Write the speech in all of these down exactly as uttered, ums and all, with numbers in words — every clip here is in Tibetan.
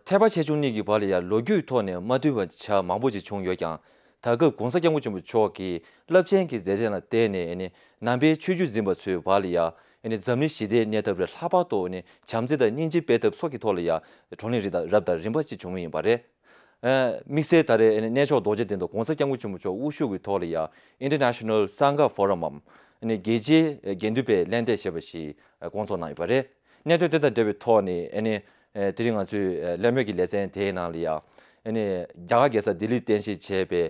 ཐེག་པ་ཆེ་ཆུང་གཉིས་ཀྱི་བར་ལ་ཡང་ལོ་རྒྱུས་ཐོག་ནས་མ་མཐུན་པ་ཆ་མང་པོ་ཅིག་བྱུང་ཡོད་ཀྱང་། ད་སྐབས་༧གོང་ས་༧སྐྱབས་མགོན་ཆེན་པོ་མཆོག་གིས་རླབས་ཆེན་གྱི་མཛད་རྗེས་ལ་བརྟེན་ནས་ཨ་ནི་ནང་པའི་ཆོས་བརྒྱུད་འཛིན་པ་ཚོའི་བར་ལ་ཡང་ཨ་ནི་འཛམ་གླིང་ཞི་བདེ་གནས་ཐབས་ལ་ལྷག་པར་དུ་ཨ་ནི་བྱམས་བརྩེ་དང་སྙིང་རྗེ་སྤེལ་ཐབས་སོགས་ཀྱི་ཐོག་ལ་ཡང་བགྲོ་གླེང་རིགས་དང་རབ་དང་རིམ་པ་ཅིག་བྱུང་བ་ཡིན་པ་རེད། ཨ་དམིགས་བསལ་ད་རེས་ཨ་ནི་གནས་མཆོག་རྡོ་རྗེ་གདན་དུ་༧གོང་ས་༧སྐྱབས་མགོན་ཆེན་པོ་མཆོག་དབུ་བཞུགས་ཀྱི་ཐོག་ལ་ཡང་International Sangha Forum འམ་ཨ་ནི་རྒྱལ་སྤྱིའི་དགེ་འདུན་པའི་གླེང་སྟེགས་ཞེས་པ་ཞིག་བསྐོང་ཚོགས་གནང་ཡོད་པ་རེད། གནད་དོན་དེ་དང་འབྲེལ་བའི་ཐོག་ནས་ཨ་ནི་ཨ་དེ་རིང་ང་ཚོའི་ཨ་གླེང་མོལ་གྱི་ལེ་ཚན་དེའི་ནང་ལ་ཡང་ཨ་ནི་རྒྱ་གར་རྒྱལ་ས་ལྡི་ལིར་རྟེན་གཞི་བྱས་པའི་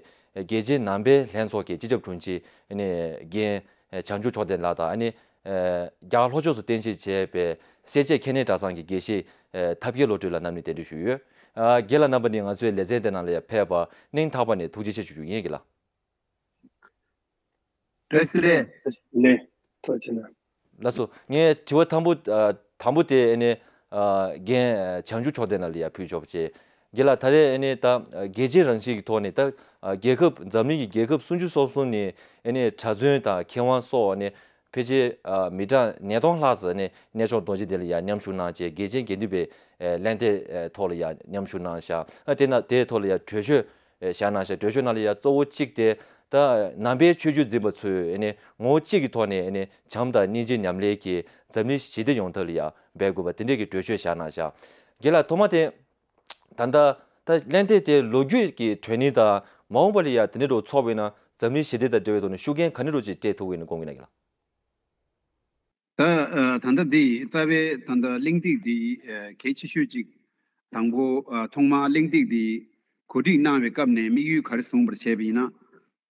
རྒྱལ་སྤྱིའི་ནང་པའི་ལྷན་ཚོགས་ཀྱི་སྤྱི་ཁྱབ་དྲུང་ཆེ་ཨ་ནི་རྒན་བྱང་ཆུབ་མཆོག་ལྡན་ལགས་དང་ཨ་ནི་ཨ་རྒྱ་གར་ལྷོ་ཕྱོགས་སུ་རྟེན་གཞི་བྱས་པའི་སེར་བྱེས་མཁས་སྣའི་གྲྭ་ཚང་གི་དགེ་བཤེས་ཨ་ཐབས་མཁས་བློ་གྲོས་ལགས་རྣམ་གཉིས་གདན་འདྲེན་ཞུས་ཡོད། ཨ་རྒན་ལགས་རྣམ་པ་གཉིས་ང་ཚོའི་ལེ་ཚན་དེ་ནང་ལ་ཡང་ཕེབས་པར་སྙིང་ཐག་པ་ནས་ཐུགས་རྗེ་ཆེ་ཞུ་རྒྱུ་ཡིན། རྒན་ལགས། བཀྲ་ཤིས་བདེ་ལེགས། ལགས་སོ། ངས་དྲི་བ་དང་པོ་ཨ་དང་པོ་དེ་ཨ་ནི་ཨ་རྒན་བྱང་ཆུབ་མཆོག་ལྡན་ལགས་ལ་ཡང་ཕུལ་ཆོག་པ་བྱས། རྒན་ལགས། ད་རེས་ཨ་ནི་ད་རྒྱལ་སྤྱིའི་རང་བཞིན་གྱི་ཐོག་ནས་ད་རྒྱལ་ཁབ་འཛམ་གླིང་གི་རྒྱལ་ཁབ་སུམ་ཅུ་སོ་གསུམ་ནས་ཨ་ནི་གྲྭ་བཙུན་དང་མཁས་དབང་སོགས་ཨ་ནི་ཕལ་ཆེར་མི་གྲངས་ཉིས་སྟོང་ལྷག་ཙམ་ཨ་ནི་གནས་མཆོག་རྡོ་རྗེ་གདན་ལ་ཡང་མཉམ་ཞུགས་གནང་བྱས། རྒྱལ་སྤྱིའི་དགེ་འདུན་པའི་གླེང་སྟེགས་ཐོག་ལ་ཡང་མཉམ་ཞུགས་གནང་བཞག་ཨ་དེ་ན་དེའི་ཐོག་ལ་ཡང་གྲོས་ཆོད་བཞག་གནང་བཞག་གྲོས་ཆོད་ནང་ལ་ཡང་གཙོ་བོ་གཅིག་དེ་ད་ནང་པའི་ཆོས་བརྒྱུད་འཛིན་པ་ཚོས་ཨ་ནི་ངོ་བོ་གཅིག་གི་ཐོག་ནས་ཨ་ནི་བྱམས་དང་སྙིང་རྗེ་མཉམ་ལས་ཀྱིས་འཛམ་གླིང་ཞི་བདེ་ཡོང་ཐབས་ལ་ཡང་འབད་དགོས་པ་དེ་འདྲས་ཀྱི་གྲོས་ཆོད་བཞག་གནང་བཞག་རྒན་ལགས། ཐོག་མ་དེ་ད་ལྟ་ད་གླེང་སྟེགས་དེ་ལོ་རྒྱུས་ཀྱི་དོན་སྙིང་དང་མ་འོངས་པ་ལ་ཡང་དེ་འདྲས་འགྲོ་ཚོགས་པ་ཡིན་ན་འཛམ་གླིང་ཞི་བདེ་དང་འབྲེལ་བའི་ཐོག་ནས་ཤུགས་རྐྱེན་ག་འདྲས་འགྲོ་ཅིག་སྤྲད་ཐུབ་ཀྱི་ཡིན་ན་དགོངས་ཀྱི་ན་རྒན་ལགས། ད་ཨ་ད་ལྟ་འདི་རྩ་བའི་ད་ལྟ་གླེང་སྟེགས་འདི་ཨ་གལ་ཆེ་ཤོས་ཅིག་དང་པོ་ཨ་ཐོག་མར་གླེང་སྟེགས་འདི་གོ་སྒྲིག་གནང་བའི་སྐབས་ནས་དམིགས་ཡུལ་ག་རེ་བཟུང་བར་བྱས་པ་ཡིན་ན།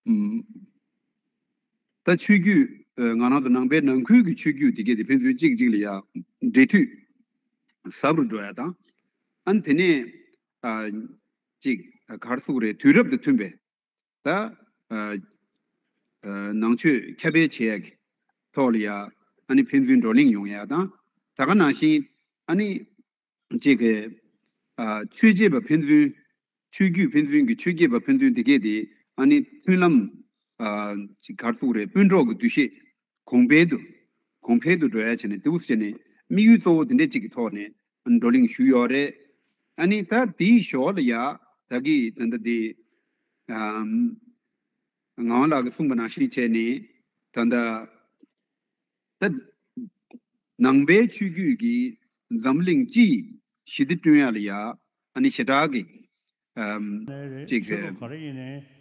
ཨམ། ད་ཆོས་བརྒྱུད་ཨ་ང་རང་ཚོ་ནང་པའི་ནང་ཁུལ་གྱི་ཆོས་བརྒྱུད་དེ་གས་དེ་ཕན་ཚུན་གཅིག་གཅིག་ལ་ཡ་འབྲེལ་མཐུད་ཟབ་རུ་འགྲོ་ཡ་དང་། ཨ་ནི་དེ་ནས་ཨ་ཅིག་ག་རེ་ཟེར་དགོས་རེད། དུས་རབས་དང་མཐུན་པའི་ད་ཨ་ཨ་ནང་ཆོས་ཁྱབ་སྤེལ་བྱེད་ཡ་གི་ཐོག་ལ་ཡ་ཨ་ནི་ཕན་ཚུན་བགྲོ་གླེང་ཡོང་ཡ་དང་། ད་ག་ནང་བཞིན་ཨ་ནི་ཅིག་གི་ཨ་ཆོས་བྱེད་པ་ཕན་ཚུན་ཆོས་བརྒྱུད་ཕན་ཚུན་གྱི་ཆོས་བརྒྱུད་པ་ཕན་ཚུན་དེ་གས་དེ་ཨ་ནི་མཐུན་ལམ་ཨ་ཅིག་ག་རེ་ཟེར་དགོས་རེད། སྤུན་གྲོགས་ཀྱི་འདུ་ཤེས་གོང་འཕེལ་དུ་གོང་འཕེལ་དུ་འགྲོ་ཡ་བྱས་ནས་དེ་འུ་བྱས་ནས་དམིགས་ཡུལ་གཙོ་བོ་དེ་འདྲས་ཅིག་གི་ཐོག་ནས་བགྲོ་གླེང་ཞུས་ཡོད་རེད། ཨ་ནི་ད་དེའི་ཞོར་ལ་ཡ་ད་གི་ད་ལྟ་དེ་ཨམ་ངག་དབང་ལགས་ཀྱིས་གསུངས་པ་ནང་བཞིན་བྱས་ནས་ད་ལྟ་ད་ནང་པའི་ཆོས་བརྒྱུད་ཀྱིས་འཛམ་གླིང་སྤྱིའི་ཞི་བདེ་བསྐྲུན་ཡ་ལ་ཡ་ཨ་ནི་ཞེ་དྲག་གི་ཨམ་ཅིག་གི་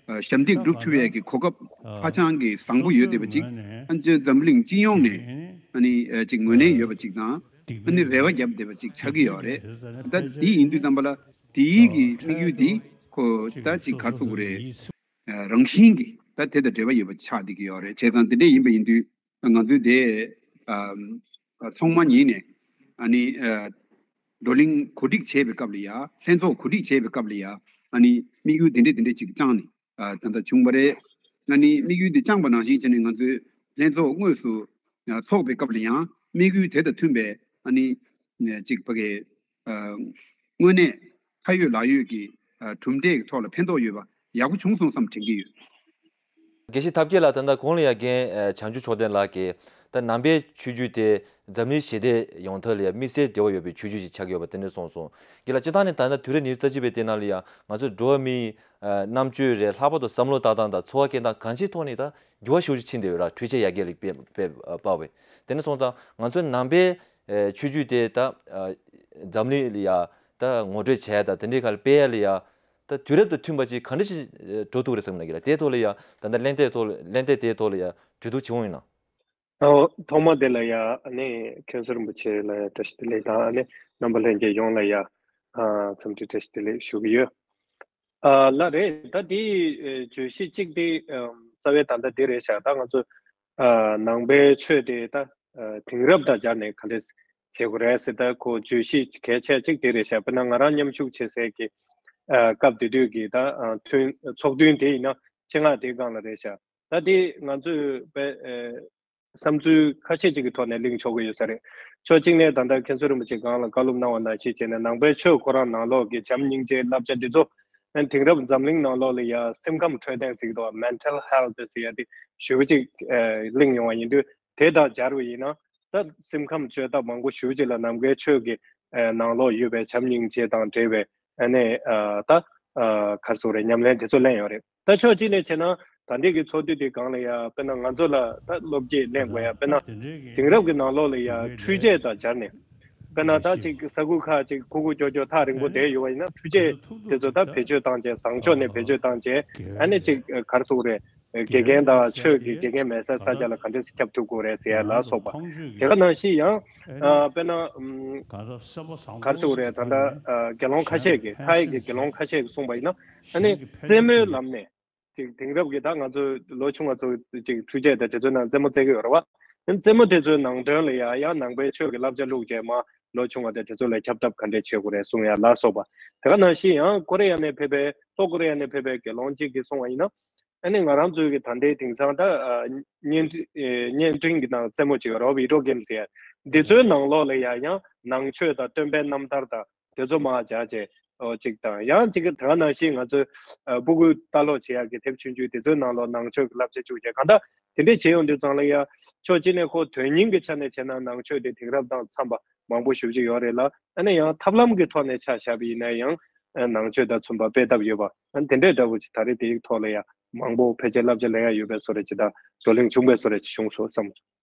ཨ་ཞབས་འདེགས་སྒྲུབ་ཐུབ་ཡས་ཀྱི་གོ་སྐབས་ཧ་ཅང་གི་བཟང་པོ་ཡོད་བསྡད་པ་ཅིག་ཨ་ནི་འཛམ་གླིང་སྤྱི་ཡོངས་ནས་ཨ་ནི་ཨ་ཅིག་ངོས་ལེན་ཡོད་པ་ཅིག་དང་། ཨ་ནི་རེ་བ་བརྒྱབ་བསྡད་པ་ཅིག་ཆགས་ཀྱི་ཡོད་རེད། ད་དེ་ཡིན་དུས་ཙམ་པ་ལ་དེའི་གི་དམིགས་ཡུལ་འདི་ཁོ་ད་ཅིག་ག་རེ་ཟེར་དགོས་རེད། རང་བཞིན་གྱིས་ད་དེ་དང་འབྲེལ་བ་ཡོད་པ་ཆགས་བསྡད་ཀྱི་ཡོད་རེད། བྱས་ཙང་དེ་འདྲས་ཡིན་པ་ཡིན་དུས་ང་ཚོས་དེ་ཨ་ཚང་མ་ཉིད་ནས་ཨ་ནི་ཨ་བགྲོ་གླེང་གོ་སྒྲིག་བྱས་པའི་སྐབས་ལ་ཡ་ལྷན་ཚོགས་གོ་སྒྲིག་བྱས་པའི་སྐབས་ལ་ཡ་ཨ་ནི་དམིགས་ཡུལ་དེ་འདྲས་དེ་འདྲས་ཅིག་བཅངས་ནས་ཨ་ད་ལྟ་བྱུང་བ་རེད། ཨ་ནི་དམིགས་ཡུལ་དེ་བཅངས་པ་ནང་བཞིན་བྱས་ནས་ང་ཚོས་ལྷན་ཚོགས་དངོས་སུ་ཨ་ཚོགས་པའི་སྐབས་ལ་ཡང་དམིགས་ཡུལ་དེ་དང་མཐུན་པའི་ཨ་ནི་ཅིག་ཕ་གི་ཨ་དངོས་གནས་ཁ་ཡོད་ལག་ཡོད་ཀྱི་ཨ་གྲུབ་འབྲས་ཀྱི་ཐོག་ལ་ཕན་ཐོགས་ཡོད་པ་ཡག་པོ་བྱུང་སོང་བསམ་དྲན་གྱི་ཡོད། དགེ་བཤེས་ཐབས་མཁས་ལགས། ད་ལྟ་གོང་ལ་ཡང་རྒན་ཨ་བྱང་ཆུབ་མཆོག་ལྡན་ལགས་ཀྱིས་ད་ནང་པའི་ཆོས་བརྒྱུད་དེ་འཛམ་གླིང་ཞི་བདེ་ཡོང་ཐབས་ལ་ཡང་དམིགས་བསལ་འབྲེལ་བ་ཡོད་པའི་ཆོས་བརྒྱུད་ཅིག་ཆགས་ཀྱི་ཡོད་པ་དེ་འདྲ་གསུངས་སོང་། རྒན་ལགས། སྤྱིར་བཏང་ནས་ད་ལྟ་དུས་རབས་ཉི་ཤུ་རྩ་གཅིག་པའི་དེ་ནང་ལ་ཡང་ང་ཚོ་འགྲོ་བ་མིའི་ཨ་རྣམ་དཔྱོད་རེད། ལྷག་པར་དུ་བསམ་བློ་བཏང་སྟངས་དང་འཚོ་བ་སྐྱེལ་སྟངས་གང་ཅིའི་ཐོག་ནས་ད་འགྱུར་བ་ཤུགས་ཆེ་ཕྱིན་བསྡད་ཡོད་ར། འཕྲུལ་ཆས་ཡར་རྒྱས་ལ་དཔེ་དཔེ་དཔག་པས། དེ་འདྲ་སོང་ཙང་ང་ཚོའི་ནང་པའི་ཨ་ཆོས་བརྒྱུད་དེ་ད་ཨ་འཛམ་གླིང་ལ་ཡང་ད་ངོ་སྤྲོད་བྱས་དང་དེ་འདྲའི་ག་ལ་སྤེལ་ཡ་ལ་ཡང་ད་དུས་རབས་དང་མཐུན་པ་ཅིག་ག་འདྲ་ཞིག་འགྲོ་ཐུབ་རེད་བསམ་ན་གི་ལ། དེའི་ཐོག་ལ་ཡང་ད་ལྟ་གླེང་སྟེགས་ཐོག་གླེང་སྟེགས་དེའི་ཐོག་ལ་ཡང་གྲོས་བསྡུར་བྱེད་འོང་ཡིན་ན། ཨོ། ཐོག་མ་དེ་ལ་ཡང་ཨ་ནི་མཁན་ཟུར་རིན་པོ་ཆེ་ལ་ཡང་བཀྲ་ཤིས་བདེ་ལེགས་དང་། ཨ་ནི་རྣམ་པ་ལྷན་རྒྱས་ཡོངས་ལ་ཡང་ཨ་འཚམས་འདྲི་བཀྲ་ཤིས་བདེ་ལེགས་ཞུ་གི་ཡོད། ཨ་ལགས་རེད། ད་དེའི་ཨེ་བརྗོད་གཞི་གཅིག་དེ་ཨམ་རྩ་བའི་ད་ལྟ་འདི་རེད་ཤག་ད་ང་ཚོ་ཨ་ནང་པའི་ཆོས་དེ་ད་ཨ་དེང་རབས་དང་སྦྱར་ནས་ག་འདྲས་བྱེད་དགོས་རེད་ཟེར། ད་ཁོ་བརྗོད་གཞི་གལ་ཆེ་གཅིག་དེ་རེད་ཤག་དཔེར་ན་ང་རང་མཉམ་ཞུགས་བྱེད་སའི་གི་ཨ་སྐབས་དེ་དུས་ཀྱི་ད་ཨ་ཐུན་ཚོགས་ཐུན་དེ་ཡིན་ན་ཆེད་མངགས་དེའི་སྒང་ལ་རེད་ཤག་ད་དེ་ང་ཚོས་དཔེ་ཨེ་བསམ་ཚུལ་ཁ་ཤས་ཅིག་གི་ཐོག་ནས་གླེང་ཆོག་གི་ཡོད་ས་རེད། ཕྱོགས་གཅིག་ནས་ད་ལྟ་མཁན་ཟུར་རིན་པོ་ཆེ་སྒང་ལ་བཀའ་སློབ་གནང་བ་ནང་བཞིན་བྱས་ནས་ནང་པའི་ཆོས་ཁོ་རང་ནང་ལོགས་ཀྱི་བྱམས་སྙིང་རྗེའི་བསླབ་བྱ་འདི་ཚོ་ཨ་ནི་དེང་རབས་འཛམ་གླིང་ནང་ལོགས་ལ་ཡ་སེམས་ཁམས་འཕྲོད་བསྟེན་ཟེར་གྱི་འདུག Mental Health ཟེར་ཡ་དེ་ཞུ་བ་ཅིག་ཨ་གླེང་ཡོང་བ་ཡིན་དུས། དེ་དང་སྦྱར་བ་ཡིན་ན་ད་སེམས་ཁམས་བཅོས་ཐབས་མང་པོ་ཞུ་བ་ཅིག་ལ་ནམ་མཁའི་ཆོས་ཀྱི་ ནང་ལོགས་ཡོད་པའི་བྱམས་སྙིང་རྗེ་དང་འབྲེལ་བའི་ཨ་ནི་ད་ག་རེ་ཟེར་དགོས་རེད། ཉམས་ལེན་དེ་ཚོ་གླེང་ཡོད་རེད། ད་ཕྱོགས་གཅིག་ནས་བྱས་ན་ད་ལྟའི་གི་ཚོགས་འདུ་དེ་སྒང་ལ་ཡ་དཔེར་ན་ང་ཚོ་ལ་ད་བློ་སྐྱེད་ལེན་དགོས་ཡ། དཔེར་ན་དེང་རབས་ཀྱི་ནང་ལོགས་ལ་ཡ་འཕྲུལ་ཆས་དང་སྦྱར་ནས། དཔེར་ན་ད་ཅིག་ས་ཁུག་ཁག་ཅིག་ཁུག་ཁུག་ཀྱོག་ཀྱོག་ཐག་རིང་པོ་བསྡད་ཡོད་པ་ཡིན་ན། འཕྲུལ་ཆས་དེ་ཚོ་ད་བེད་སྤྱོད་བཏང་བྱས། བཟང་ཕྱོགས་ནས་བེད་སྤྱོད་བཏང་བྱས། ཨ་ནི་ཅིག་ག་རེ་ཟེར་དགོས་རེད། དགེ་རྒན་དང་ཆོས་ཀྱི་དགེ་རྒན་མེད་སའི་ས་ཆ་ལ་ག་འདྲས་སེ་ཁྱབ་ཐུབ་དགོས་རེད་ཟེར་ཡ་ལ་སོགས་པ། དེ་ག་ནང་བཞིན་ཡང་དཔེར་ན་ག་རེ་ཟེར་དགོས་རེད། ད་ལྟ་དགེ་སློང་ཁ་ཤས་ཀྱིས། མཐའ་ཡས་ཀྱི་དགེ་སློང་ཁ་ཤས་ཀྱིས་གསུངས་པ་ཡིན་ན། ཨ་ནི་རྩེད་མོའི་ལམ་ནས་ཅིག་དེང་རབས་ཀྱི་ད་ང་ཚོ་ལོ་ཆུང་བ་ཚོ་ཅིག་འཕྲུལ་ཆས་དང་དེ་ཚོའི་ནང་རྩེད་མོ་རྩེ་གི་ཡོད་རེད་བ། རྩེད་མོ་དེ་ཚོའི་ནང་དོན་ལ་ཡང་ཡང་ནང་པའི་ཆོས་ཀྱི་བསླབ་བྱ་བླུགས་རྗེས་མ་ལོ་ཆུང་བ་དེ་དེ་ཚོ་ལ་ཁྱབ་ཐབས་ག་འདྲས་བྱེད་དགོས་རེད་གསུང་ཡ་ལ་སོགས་པ། དེ་ག་ནང་བཞིན་ཡང་ཀོ་རི་ཡ་ནས་ཕེབས་པའི། ལྷོ་ཀོ་རི་ཡ་ནས་ཕེབས་པའི་དགེ་སློང་གཅིག་གིས་གསུངས་པ་ཡིན་ན། ཨ་ནི་ང་རང་ཚོའི་གི་ད་ལྟའི་དེང་སང་ད་བརྙན་བརྙན་འཕྲིན་གྱི་ནང་རྩེད་མོ་ཅིག་ཡོད་རེད་བ། བི་ཌི་ཡོ་གེམ་ཟེར་ཡ། འདི་ཚོའི་ནང་ལོགས་ལ་ཡང་ཡང་ནང་ཆོས་དང་སྟོན་པའི་རྣམ་ཐར་དང་དེ་ཚོ་མར་སྦྱར་བྱས་ཨོ་གཅིག་དང་། ཡང་གཅིག་གི་དེ་ག་ནང་བཞིན་ང་ཚོའི་ཨ་སྤུ་གུ་ལྟ་ཀློག་བྱེད་ཡག་གི་དེབ་ཆུང་ཆུང་དེ་ཚོའི་ནང་ལོགས་ནང་ཆོས་ཀྱི་བསླབ་བྱ་བཅུག་བྱས། གང་ལྟར་དེ་འདྲས་བྱས་ཡོང་དུས་ཙང་ལ་ཡ་ཕྱོགས་གཅིག་ནས་ཁོ་དོན་སྙིང་གི་ཆ་ནས་བྱས་ན་ནང་ཆོས་དེ་དེང་རབས་དང་འཚམས་པ་མང་པོ་ཞེ་པོ་ཅིག་ཡོད་རེད་ལ། ཨ་ནི་ཡང་ཐབས་ལམ་གྱི་ཐོག་ནས་ཆ་བཞག་པ་ཡིན་ན་ཡང་ཨ་ནང་ཆོས་དང་མཚུངས་པ་སྤེལ་ཐབས་ཡོད་པ། ཨ་ནི་དེ་འདྲས་འདྲ་བོ་ཅིག་ད་རེས་དེའི་ཐོག་ལ་ཡང་མང་པོ་ཕལ་ཆེར་བསླབ་བྱ་ལེན་ཡ་ཡོད་པའི་བཟོ་འདྲ་ཅིག་དང་བགྲོ་གླེང་བྱུང་བའི་བཟོ་འདྲ་ཅིག་བྱུང་སོང་བསམ།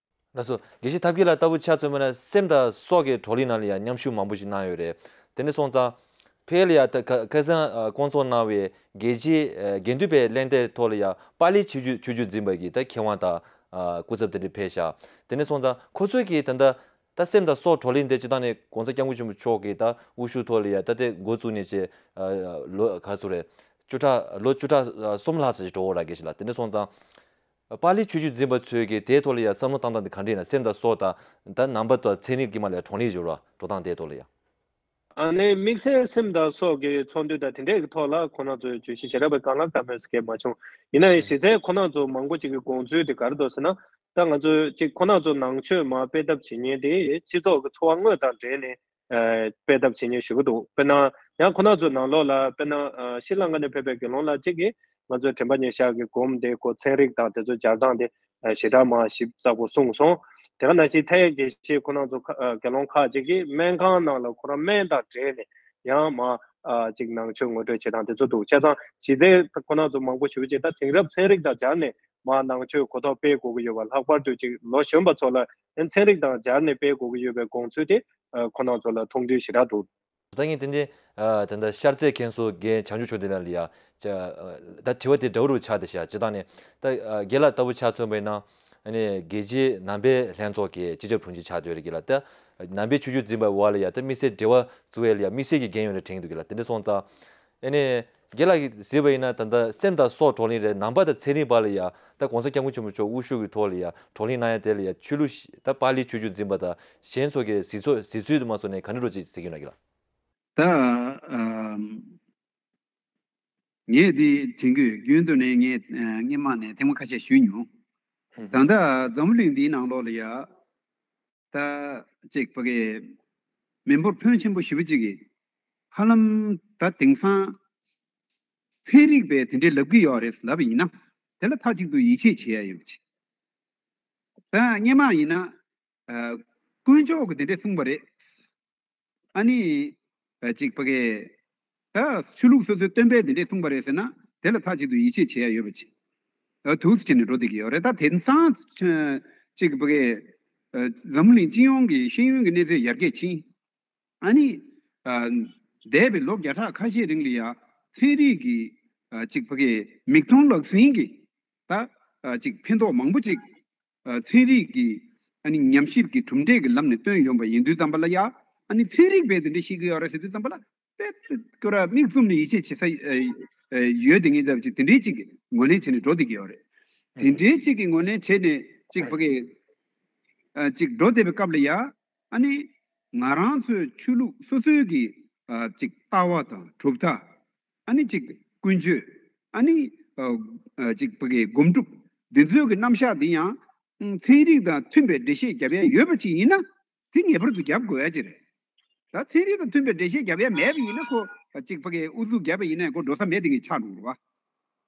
ལགས་སོ། དགེ་བཤེས་ཐབས་མཁས་ལགས་ལྟ་བུ་ཆ་མཚོན་པ་ན་སེམས་དང་སྲོག་གི་བགྲོ་གླེང་ནང་ལ་ཡང་མཉམ་ཞུགས་མང་པོ་ཞིག་གནང་ཡོད་རེད། དེ་འདྲ་སོང་ཙང་ཕལ་ལ་ཡ་ད་ཁ་ཁ་སང་ཨ་བསྐོང་ཚོགས་གནང་བའི་དགེ་བཤེས་ཨ་དགེ་འདུན་པའི་གླེང་སྟེགས་ཐོག་ལ་ཡ་པཱ་ལིའི་ཆོས་བརྒྱུད་ཆོས་བརྒྱུད་འཛིན་པ་གི་ད་མཁས་དབང་དང་ཨ་སྐུ་ཚབ་དེ་འདྲ་ཕེབས་ཤག་དེ་འདྲ་སོང་ཙང་ཁོ་ཚོས་ཀྱིས་ད་ལྟ་ད་སེམས་དང་སྲོག་བགྲོ་གླེང་དེ་སྤྱིར་བཏང་ནས་༸གོང་ས་༸སྐྱབས་མགོན་ཆེན་པོ་མཆོག་གིས་ད་དབུ་བཞུགས་ཐོག་ལ་ཡ་ད་དེ་འགོ་བཙུགས་ནས་བྱས་ཨ་ལོ་ག་ཚོད་རེད། བཅུ་ཕྲག་ལོ་བཅུ་ཕྲག་ཨ་གསུམ་ལྷག་ཙམ་ཞིག་འགྲོ་འོ་ར་དགེ་བཤེས་ལགས། དེ་འདྲ་སོང་ཙང་པཱ་ལིའི་ཆོས་བརྒྱུད་འཛིན་པ་ཚོས་ཀྱིས་དེའི་ཐོག་ལ་ཡ་བསམ་བློ་བཏང་སྟངས་དེ་ག་འདྲ་ཡིན་ན། སེམས་དང་སྲོག་དང་ད་རྣམ་པ་དང་ཚན་རིག་གི་མ་ལ་ཡ་བགྲོ་གླེང་བྱེད་རོགས་འགྲོ་སྟངས་དེའི་ཐོག་ལ་ཡ། ཨ་ནི་དམིགས་བསལ་སེམས་དང་སྲོག་གི་ཚོགས་འདུ་དང་དེ་འདྲས་ཀྱི་ཐོག་ལ་ཁོང་རྣམ་ཚོས་བརྗོད་གཞི་ཞེ་དྲག་པའི་གང་ལ་གང་མོས་སྐད་མ་བྱུང་། ཡིན་ན་ཡང་གཞི་རྩའི་ཁོང་རྣམ་ཚོ་མང་པོ་ཅིག་གི་དགོངས་ཚུལ་དེ་ག་རེ་འདུག་ཟེར་ན། ད་ང་ཚོས་ཅིག་ཁོང་རྣམ་ཚོ་ནང་ཆོས་མར་སྤེལ་ཐབས་བྱེད་མཁན་དེ་སྤྱི་ཚོགས་ཀྱི་འཚོ་བ་དངོས་དང་འབྲེལ་ནས་ཨ་སྤེལ་ཐབས་བྱེད་མཁན་ཞེ་པོ་འདུག་དཔེར་ན་ཡང་ཁོང་རྣམ་ཚོ་ནང་ལོགས་ལ་དཔེར་ན་ཨ་ཤྲི་ལངྐ་ནས་ཕེབས་པའི་དགེ་སློང་ལགས་གཅིག་གིས་ང་ཚོའི་དྲན་པ་ཉེར་བཞག་གི་སྒོམ་དེ་ཁོ་ཚན་རིག་དང་དེ་ཚོ་སྦྱར་སྟངས་དེ་ཨ་ཞེ་དྲག་མ་ཞིབ་ཚགས་པོ་གསུངས་སོང་། དེ་ག་ནང་བཞིན་མཐའ་ཡས་དགེ་བཤེས་ཁོང་རྣམ་ཚོ་ཁ་ཨ་དགེ་སློང་ཁག་ཅིག་གིས་སྨན་ཁང་ནང་ལ་ཁོ་རང་སྨན་དང་འབྲེལ་ནས་ཡང་མ་ཨ་ཅིག་ནང་ཆོས་ངོ་སྤྲོད་བྱེད་སྟངས་དེ་ཚོ་འདུག་བྱས་ཙང་གཞི་རྩའི་ཁོང་རྣམ་ཚོ་མང་པོ་ཞེ་པོ་ཅིག་ད་དེང་རབས་ཚན་རིག་དང་སྦྱར་ནས་མ་ནང་ཆོས་གོ་རྟོགས་སྤེལ་དགོས་ཀྱི་ཡོད་པ། ལྷག་པར་དུ་ཅིག་ལོ་གཞོན་པ་ཚོ་ལ་ཚན་རིག་དང་སྦྱར་ནས་སྤེལ་དགོས་ཀྱི་ཡོད་པའི་དགོངས་ཚུལ་དེ་ཨ་ཁོང་རྣམ་ཚོ་ལ་མཐོང་དུས་ཞེ་དྲག་འདུག་ད་ངས་དེ་འདྲའི་ཨ་ད་ལྟ་ཤར་རྩེ་མཁན་ཟུར་རྒན་བྱང་ཆུབ་མཆོག་དེ་ལ་ལ་ཡ་ཅ་ཨ་ད་དྲི་བ་དེ་འདྲ་བོ་རུ་ཆགས་བསྡད་ཤག་སྤྱིར་བཏང་ནས་ད་ཨ་རྒན་ལགས་ལྟ་བུ་ཆ་མཚོན་པ་ཡིན་ན་ཨ་ནི་རྒྱལ་སྤྱིའི་ནང་པའི་ལྷན་ཚོགས་ཀྱི་སྤྱི་ཁྱབ་དྲུང་ཆེ་ཆགས་བསྡད་ཡོད་རེད། རྒན་ལགས་ད་ནང་པའི་ཆོས་བརྒྱུད་འཛིན་པའི་འོག་ལ་ཡ་ད་དམིགས་བསལ་འབྲེལ་བ་བཙུགས་ཡས་ལ་ཡ་དམིགས་བསལ་གྱི་འགན་ཡོད་རེད་དྲན་གྱི་འདུག་རྒན་ལགས། དེ་འདྲ་སོང་ཙང་ཨ་ནི་རྒན་ལགས་ཀྱིས་གཟིགས་པ་ཡིན་ན་ད་ལྟ་སེམས་དང་སྲོག་བགྲོ་གླེང་རེད། ནང་པ་དང་ཚན་རིག་བར་ལ་ཡ་ད་༸གོང་ས་༸སྐྱབས་མགོན་ཆེན་པོ་མཆོག་དབུ་བཞུགས་ཀྱི་ཐོག་ལ་ཡ་བགྲོ་གླེང་གནང་ཡ་དེ་ལ་ཡ་ཆོས་ལུགས་ཤིག་ད་པཱ་ལིའི་ཆོས་བརྒྱུད་འཛིན་པ་དང་གཞན་ཚོ་གི་གཟིགས་ཚོ་གཟིགས་ཚུལ་དུ་མ་སོང་ནས་ག་འདྲ་འགྲོ་ཅིག་གཟིགས་ཀྱི་ཡོད་ན་རྒན་ལགས། ད་ཨམ། ངས་འདི་དྲན་གྱི་ཡོད། རྒྱུན་དུ་ནས་ངས་ཨ་སྔོན་མ་ནས་ཐེངས་མ་ཁ་ཤས་ཞུས་མྱོང་། ཧུམ། ད་ལྟ་འཛམ་བུ་གླིང་འདིའི་ནང་ལོགས་ལ་ཡ་ད་ཅིག་ཕ་གི་མི་འབོར་ཕོན་ཆེན་པོ་ཞེ་པོ་ཅིག་གིས་ཧ་ལམ་ད་དེང་སང་ཚན་རིག་པས་དེ་འདྲའི་ལབ་ཀྱི་ཡོད་རེད་ལབ་པ་ཡིན་ན། དེ་ལ་མཐའ་གཅིག་ཏུ་ཡིད་ཆེས་བྱེད་ཡ་ཡོད་པ་ཅིག་ད་སྔོན་མ་ཡིན་ན་ཨ་དཀོན་མཆོག་གིས་དེ་འདྲས་གསུངས་པ་རེད། ཨ་ནི་ཨ་ཅིག་ཕ་གི་ད་ཆོས་ལུགས་སོ་སོའི་སྟོན་པས་དེ་འདྲས་གསུངས་པ་རེད་ཟེར་ན་དེ་ལ་མཐའ་གཅིག་ཏུ་ཡིད་ཆེས་བྱེད་ཡ་ཡོད་པ་ཅིག་ཨ་འདུག་སེ་བྱས་ནས་འགྲོ་བསྡད་ཀྱི་ཡོད་རེད། ད་དེང་སང་ཅིག་ཕ་གི་ཨ་འཛམ་གླིང་སྤྱི་ཡོངས་ཀྱི་ཤེས་ཡོན་གྱི་གནས་ཚད་ཡར་རྒྱས་ཕྱིན། ཨ་ནི་ཨ་འདས་པའི་ལོ་བརྒྱ་ཕྲག་ཁ་ཤས་རིང་ལ་ཡ་ཚན་རིག་གི་ཨ་ཅིག་ཕ་གི་མིག་མཐོང་ལག་ཟིན་གྱི་ད་ཨ་ཅིག་ཕན་ཐོགས་མང་པོ་ཅིག་ཨ་ཚན་རིག་གི་ཨ་ནི་ཉམས་ཞིབ་ཀྱི་གྲུབ་འབྲས་ཀྱི་ལམ་ནས་བཏོན་ཡོང་པ་ཡིན་དུས་ཙམ་པ་ལ་ཡ། ཨ་ནི་ཚན་རིག་པས་དེ་འདྲ་བཤད་ཀྱི་ཡོད་རེད་ཟེར་དུས་ཙམ་པ་ལ་དཔེ་ཁོ་ར་མིག་བཙུམ་ནས་ཡིད་ཆེས་བྱེད་ས་ཨ་ཨ་ཡོད་དེ་ངེས་ཙམ་ཅིག་དེ་འདྲའི་ཅིག་གི་ངོས་ལེན་བྱས་ནས་འགྲོ་བསྡད་ཀྱི་ཡོད་རེད། དེ་འདྲའི་ཅིག་གི་ངོས་ལེན་བྱས་ནས་ཅིག་ཕ་གི་ཨ་ཅིག་འགྲོ་བསྡད་པའི་སྐབས་ལ་ཡ། ཨ་ནི་ང་རང་ཚོའི་ཆོས་ལུགས་སོ་སོའི་གི་ཨ་ཅིག་ལྟ་བ་དང་གྲུབ་མཐའ། ཨ་ནི་ཅིག་ཀུན་སྤྱོད། ཨ་ནི་ཨ་ཅིག་ཕ་གི་སྒོམ་སྒྲུབ། འདི་ཚོའི་གི་རྣམ་གཞག་འདི་ཡང་ཨ་ཚན་རིག་དང་མཐུན་པའི་འགྲེལ་བཤད་རྒྱབ་ཡ་ཡོད་པ་ཅིག་ཡིན་ན་དེ་ངེས་པར་དུ་རྒྱབ་དགོས་ཡ་ཅིག་རེད། ད་ཚན་རིག་དང་མཐུན་པའི་འགྲེལ་བཤད་རྒྱབ་ཡ་མེད་པ་ཡིན་ན་ཁོ་ཅིག་ཕ་གི་ཨུ་ཚུགས་རྒྱབ་པ་ཡིན་ན་ཁོ་འགྲོ་ས་མེད་དེ་ངས་ཆགས་འགྲོ་རེད་བ།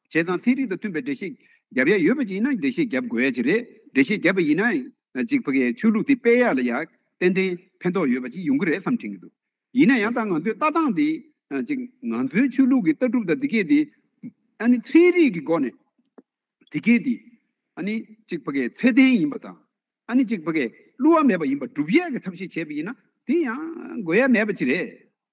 བྱས་ཙང་ཚན་རིག་དང་མཐུན་པའི་འགྲེལ་བཤད་རྒྱབ་ཡ་ཡོད་པ་ཅིག་ཡིན་ན་འགྲེལ་བཤད་རྒྱབ་དགོས་ཡ་ཅིག་རེད། འགྲེལ་བཤད་རྒྱབ་པ་ཡིན་ན་ཅིག་ཕ་གི་ཆོས་ལུགས་དེ་སྤེལ་ཡ་ལ་ཡ་ཏན་ཏན་ཕན་ཐོགས་ཡོད་པ་ཅིག་ཡོང་གི་རེད་བསམ་དྲན་གྱི་འདུག་ཡིན་ན་ཡང་ད་ང་ཚོའི་ལྟ་སྟངས་དེ་ཅིག་ང་ཚོའི་ཆོས་ལུགས་ཀྱི་ལྟ་གྲུབ་དང་དེ་གས་དེ་ཨ་ནི་ཚན་རིག་གི་སྒོ་ནས་དེ་གས་དེ་ཨ་ནི་ཅིག་ཕ་གི་ཚད་ལྡན་ཡིན་པ་དང་། ཨ་ནི་ཅིག་ཕ་གི་བསླུ་བ་མེད་པ་ཡིན་པ་སྒྲུབ་ཡས་ཀྱི་ཐབས་ཤེས་བྱས་པ་ཡིན་ན་དེ་ཡང་དགོས་ཡ་མེད་པ་ཅིག་རེད།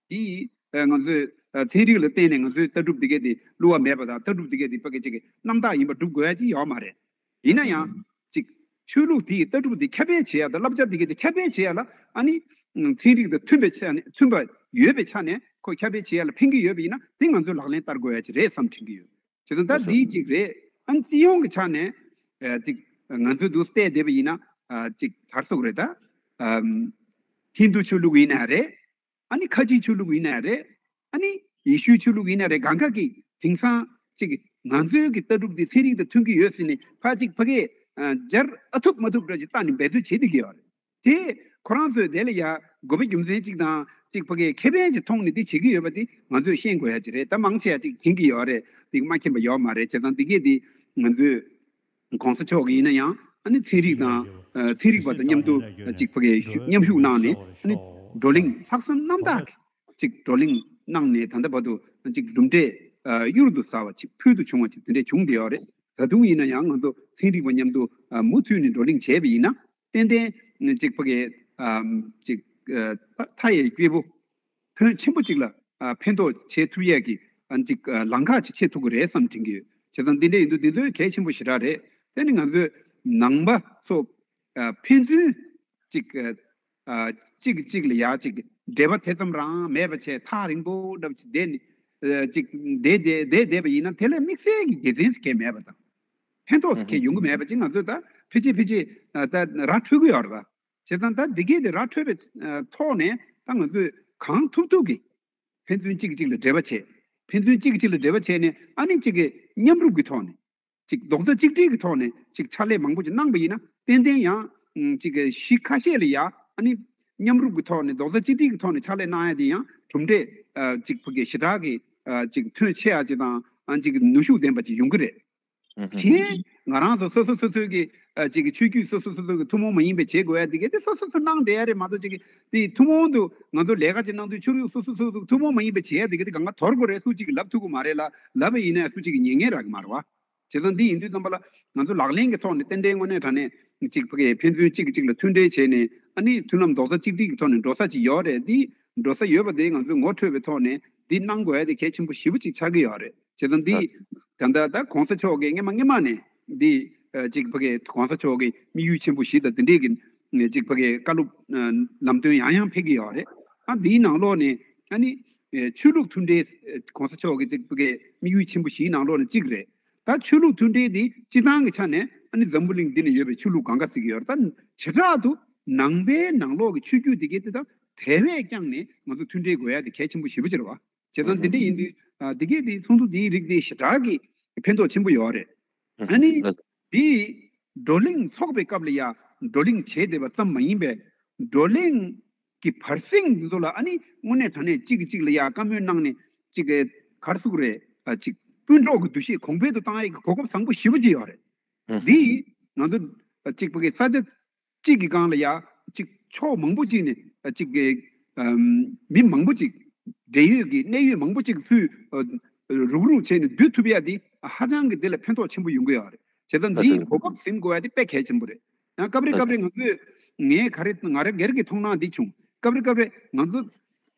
དེ་ང་ཚོས་ཚན་རིག་ལ་བརྟེན་ནས་ང་ཚོའི་ལྟ་གྲུབ་དེ་གས་དེ་བསླུ་བ་མེད་པ་དང་ལྟ་གྲུབ་དེ་གས་དེ་ཕ་གི་ཅིག་གི་རྣམ་དག་ཡིན་པ་སྒྲུབ་དགོས་ཡ་ཅིག་ཡོད་མ་རེད། ཡིན་ན་ཡང་ཅིག་ཆོས་ལུགས་དེའི་ལྟ་གྲུབ་དེ་ཁྱབ་སྤེལ་བྱེད་ཡ་དང་བསླབ་བྱ་དེ་གས་དེ་ཁྱབ་སྤེལ་བྱེད་ཡ་ལ་ཨ་ནི་ཚན་རིག་དང་མཐུན་པའི་ཆ་ནས་མཐུན་པ་ཡོད་པའི་ཆ་ནས་ཁོ་ཁྱབ་སྤེལ་བྱེད་ཡ་ལ་ཕན་གྱི་ཡོད་པ་ཡིན་ན་དེ་ང་ཚོས་ལག་ལེན་བསྟར་དགོས་ཡ་ཅིག་རེད་བསམ་དྲན་གྱི་ཡོད། བྱས་ཙང་ད་འདི་གཅིག་རེད། ཨ་ནི་སྤྱི་ཡོངས་ཀྱི་ཆ་ནས་ཨ་ཅིག་ང་ཚོས་འདུག་བལྟས་བསྡད་པ་ཡིན་ན་ཨ་ཅིག་ག་རེ་ཟེར་དགོས་རེད་ད། ཨམ། ཧིན་དུ་ཆོས་ལུགས་ཡིན་ན་རེད། ཨ་ནི་ཁ་ཆེའི་ཆོས་ལུགས་ཡིན་ན་རེད། ཨ་ནི་ཡེ་ཤུའི་ཆོས་ལུགས་ཡིན་ན་རེད། གང་ག་གིས་དེང་སང་ཅིག་ང་ཚོའི་གི་ལྟ་གྲུབ་འདི་ཚན་རིག་དང་མཐུན་གྱི་ཡོད་ཟེར་ནས་ཕར་ཅིག་ཕ་གིས་ཨ་སྦྱར་ཨ་ཐུབ་མ་ཐུབ་འདྲ་ཅིག་བཏང་ནས་འབད་རྩོལ་བྱེད་བསྡད་ཀྱི་ཡོད་རེད། དེ་ཁོ་རང་ཚོས་དེ་ལ་ཡ་དགོས་པ་རྒྱུ་མཚན་གཅིག་དང་གཅིག་ཕ་གིའི་ཁེ་ཕན་གྱི་ཐོག་ནས་དེ་བྱེད་ཀྱི་ཡོད་པ་དེ་ང་ཚོས་ཤེས་དགོས་ཡ་ཅིག་རེད། ད་མང་ཆེ་བ་ཅིག་མཁྱེན་གྱི་ཡོད་རེད། དེ་མ་མཁྱེན་པ་ཡོད་མ་རེད། བྱས་ཙང་དེ་གས་དེ་ང་ཚོས་གོང་ས་མཆོག་གིས་ཡིན་ན་ཡང་ཨ་ནི་ཚན་རིག་དང་ཨ་ཚན་རིག་པ་དང་མཉམ་དུ་ཅིག་ཕ་གིའི་ཞུ་མཉམ་ཞུགས་གནང་ནས་ཨ་ནི་བགྲོ་གླེང་ལྷག་བསམ་རྣམ་དག་གིས་ཅིག་བགྲོ་གླེང་གནང་ནས་ད་ལྟ་བར་དུ་ཅིག་གྲུབ་འབྲས་ཨ་གཡུར་དུ་ཟ་བ་ཅིག་ཕུལ་དུ་བྱུང་བ་ཅིག་དེ་འདྲས་བྱུང་བསྡད་ཡོད་རེད། ད་དུང་ཡིན་ན་ཡང་ང་ཚོ་ཚན་རིག་པ་མཉམ་དུ་ཨ་མུ་མཐུད་ནས་བགྲོ་གླེང་བྱས་པ་ཡིན་ན། ཏན་ཏན་ཅིག་ཕ་གི་ཨམ་ཅིག་ཨ་མཐའ་ཡས་སྐྱེས་བུ་ཕོན་ཆེན་པོ་ཅིག་ལ་ཨ་ཕན་ཐོགས་བྱེད་ཐུབ་ཡས་ཀྱི་ཨ་ཅིག་ཨ་ལམ་ཁ་ཅིག་ཕྱེ་ཐུབ་ཀྱི་རེད་བསམ་དྲན་གྱི་ཡོད། བྱས་ཙང་འདི་འདྲ་ཡིན་དུས་འདི་ཚོ་གལ་ཆེན་པོ་ཞེ་དྲག་རེད། དེ་ནི་ང་ཚོས་ནང་པ་ཚོ་ཨ་ཕན་ཚུན་ཅིག་ཨ་ཨ་གཅིག་གིས་གཅིག་ལ་ཡ་ཅིག་འབྲེལ་བ་དེ་ཙམ་རང་མེད་པ་བྱས་ཐག་རིང་པོ་འདྲ་བ་ཅིག་བསྡད་ནས་ཨ་ཅིག་བསྡད་བསྡད་བསྡད་བསྡད་པ་ཡིན་ན་དེ་ལས་དམིགས་བསལ་གྱི་དགེ་མཚན་ཟེར་མཁན་མེད་པ་དང་། ཕན་ཐོགས་ཟེར་མཁན་ཡོང་གི་མེད་པ་ཅིག་ང་ཚོས་ད་ཕལ་ཆེར་ཕལ་ཆེར་ཨ་ད་ར་འཕྲོད་ཀྱི་ཡོད་རེད་པ། བྱས་ཙང་ད་འདི་གས་དེ་ར་འཕྲོད་པའི་ཨ་ཐོག་ནས་ད་ང་ཚོས་གང་ཐུབ་ཐུབ་ཀྱིས་ཕན་ཚུན་གཅིག་གིས་གཅིག་ལ་འབྲེལ་བ་བྱས། ཕན་ཚུན་གཅིག་གིས་གཅིག་ལ་འབྲེལ་བ་བྱས་ནས་ཨ་ནི་གཅིག་གི་མཉམ་རུབ་ཀྱི་ཐོག་ནས་ཅིག་རྡོག་རྩ་གཅིག་སྒྲིལ་གྱི་ཐོག་ནས་ཅིག་ཕྱག་ལས་མང་པོ་ཅིག་གནང་པ་ཡིན་ན་ཏན་ཏན་ཡང་ཨ་ཅིག་གི་གཞི་ཁ་ཤས་ལ་ཡ་ཨ་ནི་མཉམ་རུབ་ཀྱི་ཐོག་ནས་རྡོག་རྩ་གཅིག་སྒྲིལ་གྱི་ཐོག་ནས་ཕྱག་ལས་གནང་ཡ་དེ་ཡང་གྲུབ་འབྲས་ཨ་ཅིག་ཕ་གི་ཞེ་དྲག་གི་ཨ་ཅིག་ཐོན་ཆེ་ཡ་ཅིག་དང་ཨ་ཅིག་ནུས་ཤུགས་ལྡན་པ་ཅིག་ཡོང་གི་རེད། གཞན་ང་རང་ཚོ་སོ་སོ་སོ་སོའི་གི་ཨ་ཅིག་གི་ཆོས་བརྒྱུད་སོ་སོ་སོ་སོ་གི་ཐུན་མོང་མ་ཡིན་པའི་བྱེད་དགོས་ཡ་དེ་གས་དེ་སོ་སོ་སོ་གནང་བསྡད་ཡ་རེད་མ་གཏོགས་ཅིག་གི་དེ་ཐུན་མོང་དུ་ང་ཚོ་ལས་ཀ་ཅིག་གནང་དུས་ཆོས་ལུགས་སོ་སོ་སོ་སོ་ཐུན་མོང་མ་ཡིན་པའི་བྱེད་ཡ་དེ་གས་དེ་གང་ག་དོར་དགོས་རེད། སུ་གཅིག་གིས་ལབ་ཐུབ་ཀྱི་མ་རེད་ལ། ལབ་པ་ཡིན་ན་སུ་གཅིག་གིས་ཉན་མཁན་རག་གི་མ་རེད་བ། བྱས་ཙང་འདི་ཡིན་དུས་ཙམ་པ་ལ་ང་ཚོ་ལག་ལེན་གྱི་ཐོག་ནས་ཏན་ཏན་དངོས་གནས་དྲང་གནས་ཅིག་ཕ་གི་ཕན་ཚུན་གཅིག་གིས་གཅིག་ལ་མཐུན་འབྲེལ་བྱས་ནས་ཨ་ནི་མཐུན་ལམ་རྡོག་རྩ་གཅིག་སྒྲིལ་གྱི་ཐོག་ནས་འགྲོ་ས་ཅིག་ཡོད་རེད། འདི་འགྲོ་ས་ཡོད་པ་དེ་ང་ཚོས་ངོ་འཕྲོད་པའི་ཐོག་ནས་འདི་གནང་དགོས་ཡ་དེ་གལ་ཆེན་པོ་ཞེ་པོ་ཅིག་ཆགས་ཀྱི་ཡོད་རེད། བྱས་ཙང་འདི་ད་ལྟ་ད་གོང་ས་མཆོག་གིས་སྔས་མ་སྔས་མ་ནས་འདི་ཨ་ཅིག་ཕ་གི་གོང་ས་མཆོག་གི་དམིགས་ཡུལ་ཆེན་པོ་བཞི་དང་འདི་འདྲས་ཀྱི་ཅིག་ཕ་གི་བཀའ་སློབ་ཨ་ལམ་སྟོན་ཡང་ཡང་ཕེབས་ཀྱི་ཡོད་རེད། ཨ་འདིའི་ནང་ལོགས་ནས་ཨ་ནི་ཨ་ཆོས་ལུགས་མཐུན་འབྲེལ་ཨ་གོང་ས་མཆོག་གི་ཅིག་ཕ་གི་དམིགས་ཡུལ་ཆེན་པོ་བཞིའི་ནང་ལོགས་ནས་གཅིག་རེད། ད་ཆོས་ལུགས་མཐུན་འབྲེལ་འདི་སྤྱི་བཏང་གི་ཆ་ནས་ཨ་ནི་འཛམ་བུ་གླིང་འདི་ན་ཡོད་པའི་ཆོས་ལུགས་གང་ག་ཟེར་གྱི་ཡོད་རེད། ད་བྱེ་བྲག་ཏུ་ནང་པའི་ནང་ལོགས་ཀྱི་ཆོས་བརྒྱུད་འདི་གས་འདི་དང་དེ་བས་ཀྱང་ནས་ང་ཚོ་མཐུན་འབྲེལ་དགོས་ཡ་དེ་གལ་ཆེན་པོ་ཞེ་པོ་ཅིག་རེད་བ། བྱས་ཙང་འདི་འདྲ་ཡིན་དུས་ཨ་འདི་གས་འདི་ཚོགས་འདུ་འདིའི་རིགས་འདི་ཞེ་དྲག་གི་ཕན་ཐོགས་ཆེན་པོ་ཡོད་རེད། ཨ་ནི་འདི་བགྲོ་གླེང་ཚོགས་པའི་སྐབས་ལ་ཡ་བགྲོ་གླེང་བྱས་བསྡད་པ་ཙམ་མ་ཡིན་པའི་བགྲོ་གླེང་གི་བར་གསེང་འདི་ཚོ་ལ་ཨ་ནི་དངོས་གནས་དྲང་གནས་གཅིག་གིས་གཅིག་ལ་ཡ་བཀའ་མོལ་གནང་ནས་གཅིག་གི་ག་རེ་ཟེར་དགོས་རེད། ཨ་གཅིག་སྤུན་གྲོགས་ཀྱི་འདུ་ཤེས་གོང་འཕེལ་དུ་བཏང་ཡས་ཀྱི་གོ་སྐབས་བཟང་པོ་ཞེ་པོ་ཅིག་ཡོད་རེད། འདི་ང་ཚོ་གཅིག་ཕ་གི་ས་ཆ་གཅིག་གི་སྒང་ལ་ཡ་གཅིག་ཕྱོགས་མང་པོ་གཅིག་ནས་གཅིག་གི་ཨམ་མི་མང་པོ་གཅིག་འབྲེལ་ཡོད་ཀྱི་གནད་ཡོད་མང་པོ་གཅིག་ཚུར་ཨ་རུག་རུག་བྱས་ནས་བསྡུ་ཐུབ་ཡ་འདི་ཧ་ཅང་གི་འདི་ལ་ཕན་ཐོགས་ཆེན་པོ་ཡོང་གི་ཡོད་རེད། བྱས་ཙང་འདིའི་གོ་སྐབས་ཟིན་དགོས་ཡ་འདི་དཔེ་གལ་ཆེན་པོ་རེད། ཡང་སྐབས་རེ་སྐབས་རེ་ང་ཚོས་ངས་ག་རེ་ང་རང་སྒེར་གྱི་མཐོང་སྣང་འདི་བྱུང་། སྐབས་རེ་སྐབས་རེ་ང་ཚོ་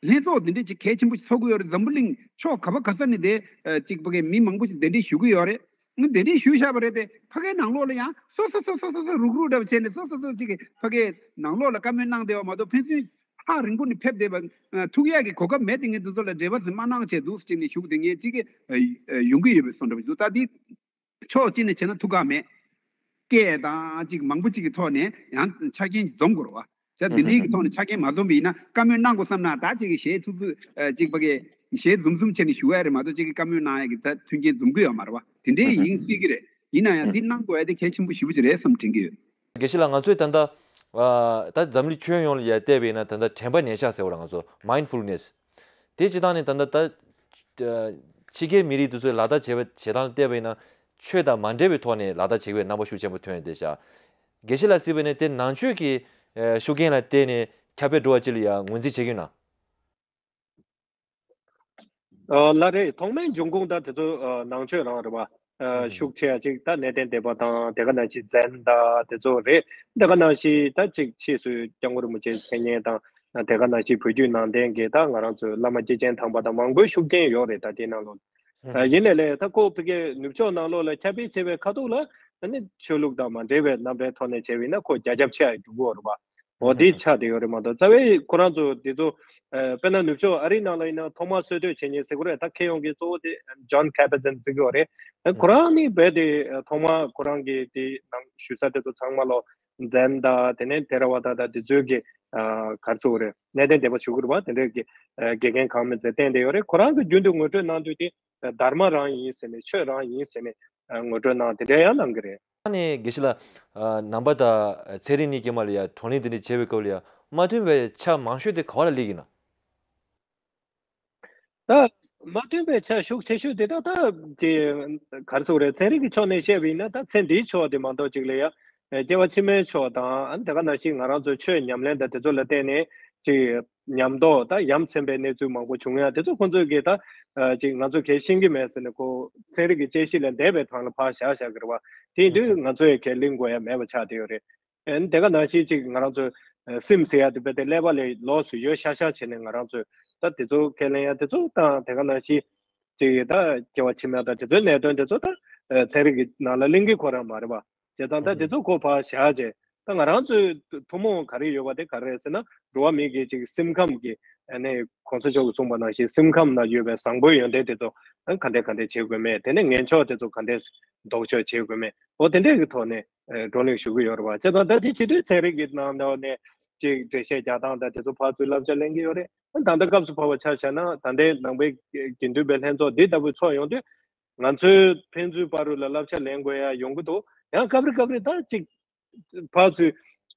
ལྷན་ཚོགས་འདི་འདྲས་ཅིག་གལ་ཆེན་པོ་ཞིག་ཚོགས་ཀྱི་ཡོད་རེད། འཛམ་བུ་གླིང་ཕྱོགས་ག་པ་ག་ས་ནས་དེ་ཨ་གཅིག་ཕ་གི་མི་མང་པོ་ཞིག་གདན་འདྲེན་ཞུ་གི་ཡོད་རེད། ང་གདན་འདྲེན་ཞུས་བཞག་པ་རེད་དེ། ཕ་གིའི་ནང་ལོགས་ལ་ཡང་སོ་སོ་སོ་སོ་སོ་སོ་རུག་རུག་འདྲ་བ་བྱས་ནས་སོ་སོ་སོ་གཅིག་གི་ཕ་གིའི་ནང་ལོགས་ལ་བཀའ་མོལ་གནང་བསྡད་པ་མ་གཏོགས་ཕན་ཚུན་ཐག་རིང་པོ་ནས་ཕེབས་བསྡད་པ་ཨ་ཐུག་ཡག་གི་གོ་སྐབས་མེད་དེ། ངས་འདི་ཚོ་ལ་འབྲེལ་བ་ཟིན་མ་གནང་བྱས་འདུག་ཟེར་ནས་ཞུགས་དེ་ངས་གཅིག་གི་ཨ་ཨ་ཡོང་གི་ཡོད་པའི་བཟོ་འདྲ་བ་འདུག་ད་འདི་ཕྱོགས་གཅིག་ནས་བྱས་ན་ཐུགས་ཁག་མེད། སྐད་དང་གཅིག་མང་པོ་གཅིག་གི་ཐོག་ནས་ཡང་ཆ་རྐྱེན་ཅིག་འཛོམས་དགོས་རེད་བ། ཇ་འདི་འདྲའི་གི་ཐོག་ནས་ཆ་རྐྱེན་མ་འཛོམས་པ་ཡིན་ན་བཀའ་མོལ་གནང་དགོས་བསམ་ན་ད་ཅིག་གི་ཞལ་ཚུབ་ཚུབ་ཨ་ཅིག་ཕ་གི་ཞལ་འཛུམ་འཛུམ་བྱས་ནས་ཞུ་ཡ་རེད་མ་གཏོགས་ཅིག་གི་བཀའ་མོལ་གནང་ཡ་གི་ད་མཐུན་རྐྱེན་འཛོམས་གི་ཡོད་མ་རེད་བ། དེ་འདྲའི་ཡིན་སྲིད་གི་རེད། ཡིན་ན་ཡང་འདི་གནང་དགོས་ཡ་དེ་གལ་ཆེན་པོ་ཞེ་པོ་ཅིག་རེད་བསམ་དྲན་གི་ཡོད། དགེ་བཤེས་ལགས་ང་ཚོས་ད་ལྟ་ཨ་ད་འཛམ་གླིང་ཁྱོན་ཡོངས་ལ་ཡ་བལྟས་པ་ཡིན་ན་ད་ལྟ་དྲན་པ་ཉེར་བཞག་ཟེར་བ་ར་ང་ཚོ་mindfulness དེ་སྤྱི་བཏང་ནས་ད་ལྟ་ད་ཕྱི་རྒྱལ་མི་རིགས་དེ་ཚོས་ལག་བསྟར་བྱས་པ་བྱེད་སྟངས་བལྟས་པ་ཡིན་ན་ཆོས་དང་མ་འབྲེལ་བའི་ཐོག་ནས་ལག་བསྟར་བྱེད་པའི་རྣམ་པ་ཤུགས་ཆེན་པོ་ཐོན་ཡོད་དེ་ཤག་དགེ་བཤེས་ལགས་གཟིགས་པ་ནས་དེ་ནང་ཆོས་ཀྱི་ཤུགས་རྐྱེན་ལ་བརྟེན་ནས་ཁྱབ་སྤེལ་འགྲོ་བ་ཅིག་ལ་ཡང་ངོས་འཛིན་བྱེད་ཀྱི་ཡོད་ན། ཨ་ལགས་རེད། ཐོག་མའི་འབྱུང་ཁུངས་ད་དེ་ཚོ་ཨ་ནང་ཆོས་རང་རེད་བ། ཨ་ཧུམ་ཤུགས་ཆེ་ཡ་ཅིག་ད་གནས་བརྟན་སྡེ་པ་དང་དེ་ག་ནང་བཞིན་ཛེན་ད་དེ་ཚོ་རེད། དེ་ག་ནང་བཞིན་ད་ཅིག་ཕྱིས་སུ་སྐྱབས་མགོན་རིན་པོ་ཆེའི་མཚན་སྙན་དང་དེ་ག་ནང་བཞིན་བོད་བརྒྱུད་ནང་བསྟན་གྱི་ད་ང་རང་ཚོའི་བླ་མ་སྐྱེས་ཆེན་དམ་པ་དང་མང་པོའི་ཤུགས་རྐྱེན་ཡོད་རེད། ད་དེའི་ནང་ལོགས་ཨ་ཧུམ་ཡིན་ནའི་ལས་ད་ཁོ་ཕ་གིའི་ནུབ་ཕྱོགས་ནང་ལོགས་ལ་ཁྱབ་སྤེལ་བྱས་པའི་ཁ་ཐུག་ལ་ཨ་ནི་ཆོས་ལུགས་དང་མ་འབྲེལ་བའི་རྣམ་པའི་ཐོག་ནས་བྱས་པ་ཡིན་ན་ཁོ་རྒྱ་ཁྱབ་ཆེ་ཡ་འགྲོ་གི་ཡོད་རེད་བ། འོ་དེ་ཆགས་བསྡད་ཡོད་རེད་མ་གཏོགས་རྩ་བའི་ཁོ་རང་ཚོ་དེ་ཚོ་ཨ་དཔེར་ན་ནུབ་ཕྱོགས་ཨ་རིའི་ནང་ལ་ཡིན་ན་ཐོག་མར་སྲོལ་གཏོད་བྱེད་མཁན་ཟེར་དགོས་རེད། ད་མཁས་དབང་གི་གཙོ་བོ་དེ་ཇོན་ཁེ་པ་ཛན་ཟེར་གི་ཡོད་རེད། ཁོ་རང་ནི་རྦད་དེ་ཐོག་མར་ཁོ་རང་གི་དེ་ནང་ཞུ་ས་དེ་ཚོ་ཚང་མ་ལོ་ཛེན་དང་དེ་ནས་ཐེ་ར་ཝ་ད་དང་དེ་ཚོའི་གི་ཨ་ག་རེ་ཟེར་དགོས་རེད། གནས་བརྟན་སྡེ་པ་ཞུ་གི་རེད་བ། དེ་འདྲའི་གི་ཨ་དགེ་རྒན་གང་མིན་ཚོས་བསྟེན་བསྡད་ཡོད་རེད། ཁོ་རང་གི་རྒྱུན་དུ་ངོ་སྤྲོད་གནང་དུས་དེ་དྷརྨ་རང་ཡིན་ཟེར་ནས་ཆོས་རང་ཡིན་ཟེར་ནས་ཨ་ངོ་སྤྲོད་གནང་དེ་འདྲ་ཡང་གནང་གི་རེད། ད་ནི་དགེ་བཤེས་ལགས། ཨ་ནང་པ་དང་ཚན་རིག་གཉིས་ཀྱི་བར་ལ་ཡ་བགྲོ་གླེང་དེ་འདྲ་བྱེད་པའི་སྐབས་ལ་ཡ་མ་མཐུན་པའི་ཆ་མང་ཤོས་དེ་ག་བ་ལ་སླེབས་ཀྱི་ན། ད་མ་མཐུན་པའི་ཆ་ཤུགས་ཆེ་ཤོས་དེ་ད་ད་ཅི་ག་རེ་ཟེར་དགོས་རེད། ཚན་རིག་གི་ཕྱོགས་ནས་བཤད་པ་ཡིན་ན་ད་ཚེ་འདིའི་ཕྱོགས་དེ་མ་གཏོགས་ཅིག་ལ་ཡ་སྐྱེ་བ་ཕྱི་མའི་ཕྱོགས་དང་ཨ་ནི་དེ་ག་ནང་བཞིན་ང་རང་ཚོའི་ཆོས་ཉམས་ལེན་དང་དེ་ཚོ་ལ་བརྟེན་ནས་ཅིག་ཉམས་རྟོགས་ད་ཡ་མཚན་པའི་གནས་ཚུལ་མང་པོ་བྱུང་ཡ་དེ་ཚོ་ཁོང་ཚོས་གི་ད་ཅིག་ང་ཚོ་གས་ཤེས་ཀྱི་མེད་ཟེར་ནས་ཁོ་ཚན་རིག་གི་དཔྱད་གཞི་ལས་འདས་པའི་ཐང་ལ་ཕར་བཞག་བཞག་གི་རེད་བ། དེ་ཡིན་དུས་ང་ཚོ་ཡི་གས་གླེང་དགོས་ཡ་མེད་པ་ཆགས་བསྡད་ཡོད་རེད། ཨན་དེ་ག་ནང་བཞིན་ཅིག་ང་རང་ཚོ་ཨ་སིམ་ཟེར་ཡ་དེ་རྦད་དེ་ཀླད་པ་ལས་ལོགས་སུ་ཡོད་ཤག་ཤག་བྱས་ནས་ང་རང་ཚོས་ད་དེ་ཚོ་ཁས་ལེན་ཡ་དེ་ཚོ་དང་དེ་ག་ནང་བཞིན་ཅིག་ད་སྐྱེ་བ་ཕྱི་མ་དང་དེ་ཚོའི་གནད་དོན་དེ་ཚོ་ད་ཨ་ཚན་རིག་གི་ནང་ལ་གླེང་གི་ཁོ་རང་མ་རེད་བ། བྱས་ཙང་ད་དེ་ཚོ་ཁོ་ཕར་བཞག་བྱས་ད་ང་རང་ཚོའི་ཐུན་མོང་ག་རེ་ཡོད་པ་དེ་ག་རེ་རེད་ཟེར་ན་འགྲོ་བ་མི་གི་ཅིག་སེམས་ཁམས་ཀྱི་ཨ་ནི་གོང་ས་མཆོག་གིས་གསུངས་པ་ནང་བཞིན་སེམས་ཁམས་ན་ཡོད་པའི་བཟང་པོའི་ཡོན་ཏན་དེ་ཚོ་ཨ་ག་འདྲས་ག་འདྲས་བྱེད་དགོས་མེད། དེ་ནས་ངན་ཕྱོགས་དེ་ཚོ་ག་འདྲས་ལྡོག་ཕྱོགས་བྱེད་དགོས་མེད། འོ་དེ་འདྲས་ཀྱི་ཐོག་ནས་ཨ་བགྲོ་གླེང་ཞུ་གི་ཡོད་རེད་བ། བྱས་ཙང་ད་དེ་བྱེད་དུས་ཚན་རིག་གི་ནང་ནས་ཅིག་འགྲེལ་བཤད་རྒྱག་སྟངས་དང་དེ་ཚོ་ཕར་ཚུར་བསླབ་བྱ་ལེན་གྱི་ཡོད་རེད། ད་ལྟ་སྐབས་སུ་བབས་པ་ཆ་བཞག་ན་ད་ལྟའི་ནང་པའི་དགེ་འདུན་པའི་ལྷན་ཚོགས་འདི་ལྟ་བུ་ཚོགས་ཡོང་དུས་ང་ཚོའི་ཕན་ཚུན་བར་དུ་ལ་བསླབ་བྱ་ལེན་དགོས་ཡ་ཡོང་གི་འདུག་ཡང་སྐབས་རེ་སྐབས་རེ་ད་ཅིག་ཕར་ཚུར་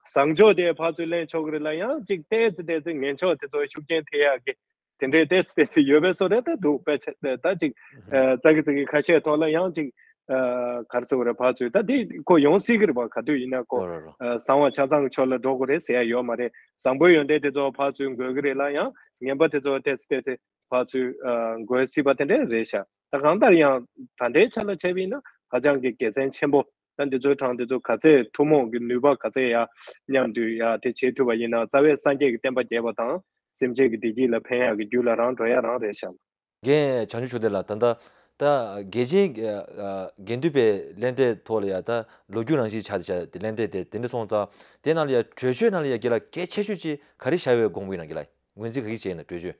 བཟང་ཕྱོགས་དེ་ཕར་ཚུར་ལེན་ཆོག་གི་རེད་ལ་ཡང་ཅིག་ཏོག་ཙམ་ཏོག་ཙམ་ངན་ཕྱོགས་དེ་ཚོ་ཤུགས་རྐྱེན་ཐེབས་ཡག་གི་དེ་འདྲའི་ཏོག་ཙམ་ཏོག་ཙམ་ཡོད་པའི་བཟོ་འདྲ་ད་འདུག་དཔེ་ཆ་ད་ཅིག་ཨ་ཙག་གི་ཙག་གི་ཁ་ཤས་ཐོག་ལ་ཡང་ཅིག་ཨ་ག་རེ་ཟེར་དགོས་རེད། ཕར་ཚུར་ད་དེ་ཁོ་ཡོང་སྲིད་གི་རེད་པ། ག་དུས་ཡིན་ན་ཁོ་རོ་རོ་རོ། ཨ་བཟང་བ་ཆ་ཚང་གི་ཕྱོགས་ལ་འགྲོ་དགོས་རེད་ཟེར་ཡ་ཡོད་མ་རེད། བཟང་པོའི་ཡོན་ཏན་དེ་ཚོ་ཕར་ཚུར་འགོས་གི་རེད་ལ་ཡང་ངན་པ་དེ་ཚོ་ཏོག་ཙམ་ཏོག་ཙམ་ཕར་ཚུར་ཨ་འགོས་སྲིད་པ་དེ་འདྲ་རེད་ཤག་ད་གང་ལྟར་ཡང་ད་ལྟའི་ཆ་ལ་བྱས་པ་ཡིན་ན་ཧ་ཅང་གི་དགེ་མཚན་ཆེན་པོ། ད་འདི་ཚོའི་གྲངས་འདི་ཚོ་ག་ཚད་ཐུན་མོང་གི་ནུས་པ་ག་ཚད་ཡ་མཉམ་དུ་ཡ་དེ་བྱེད་ཐུབ་པ་ཡིན་ན་རྩ་བའི་སངས་རྒྱས་ཀྱི་བསྟན་པ་རྒྱས་པ་དང་སེམས་ཅན་གྱི་བདེ་སྐྱིད་ལ་ཕན་ཡག་གི་རྒྱུ་ལ་རང་འགྲོ་ཡ་རང་རེད་ཤག་རྒན་བྱང་ཆུབ་མཆོག་ལྡན་ལགས། ད་ལྟ་ད་རྒྱལ་ཆེན་ཨ་དགེ་འདུན་པའི་ལྷན་སྡེ་ཐོག་ལ་ཡ་ད་ལོ་རྒྱུས་ནང་བཞིན་ཆགས་ཏེ་ཆགས་ཏེ་ལྷན་སྡེ་དེ་དེ་འདྲ་སོང་ཙང་དེ་ནང་ལ་ཡ་གྲོས་ཆོད་ནང་ལ་ཡ་རྒན་ལགས་གལ་ཆེ་ཤོས་ཅིག་ག་རེ་བཞག་པའི་དགོངས་པ་ཡིན་ན། རྒན་ལགས་ངོས་འཛིན་ག་གི་བྱས་ཡིན་ན་གྲོས་ཆོད།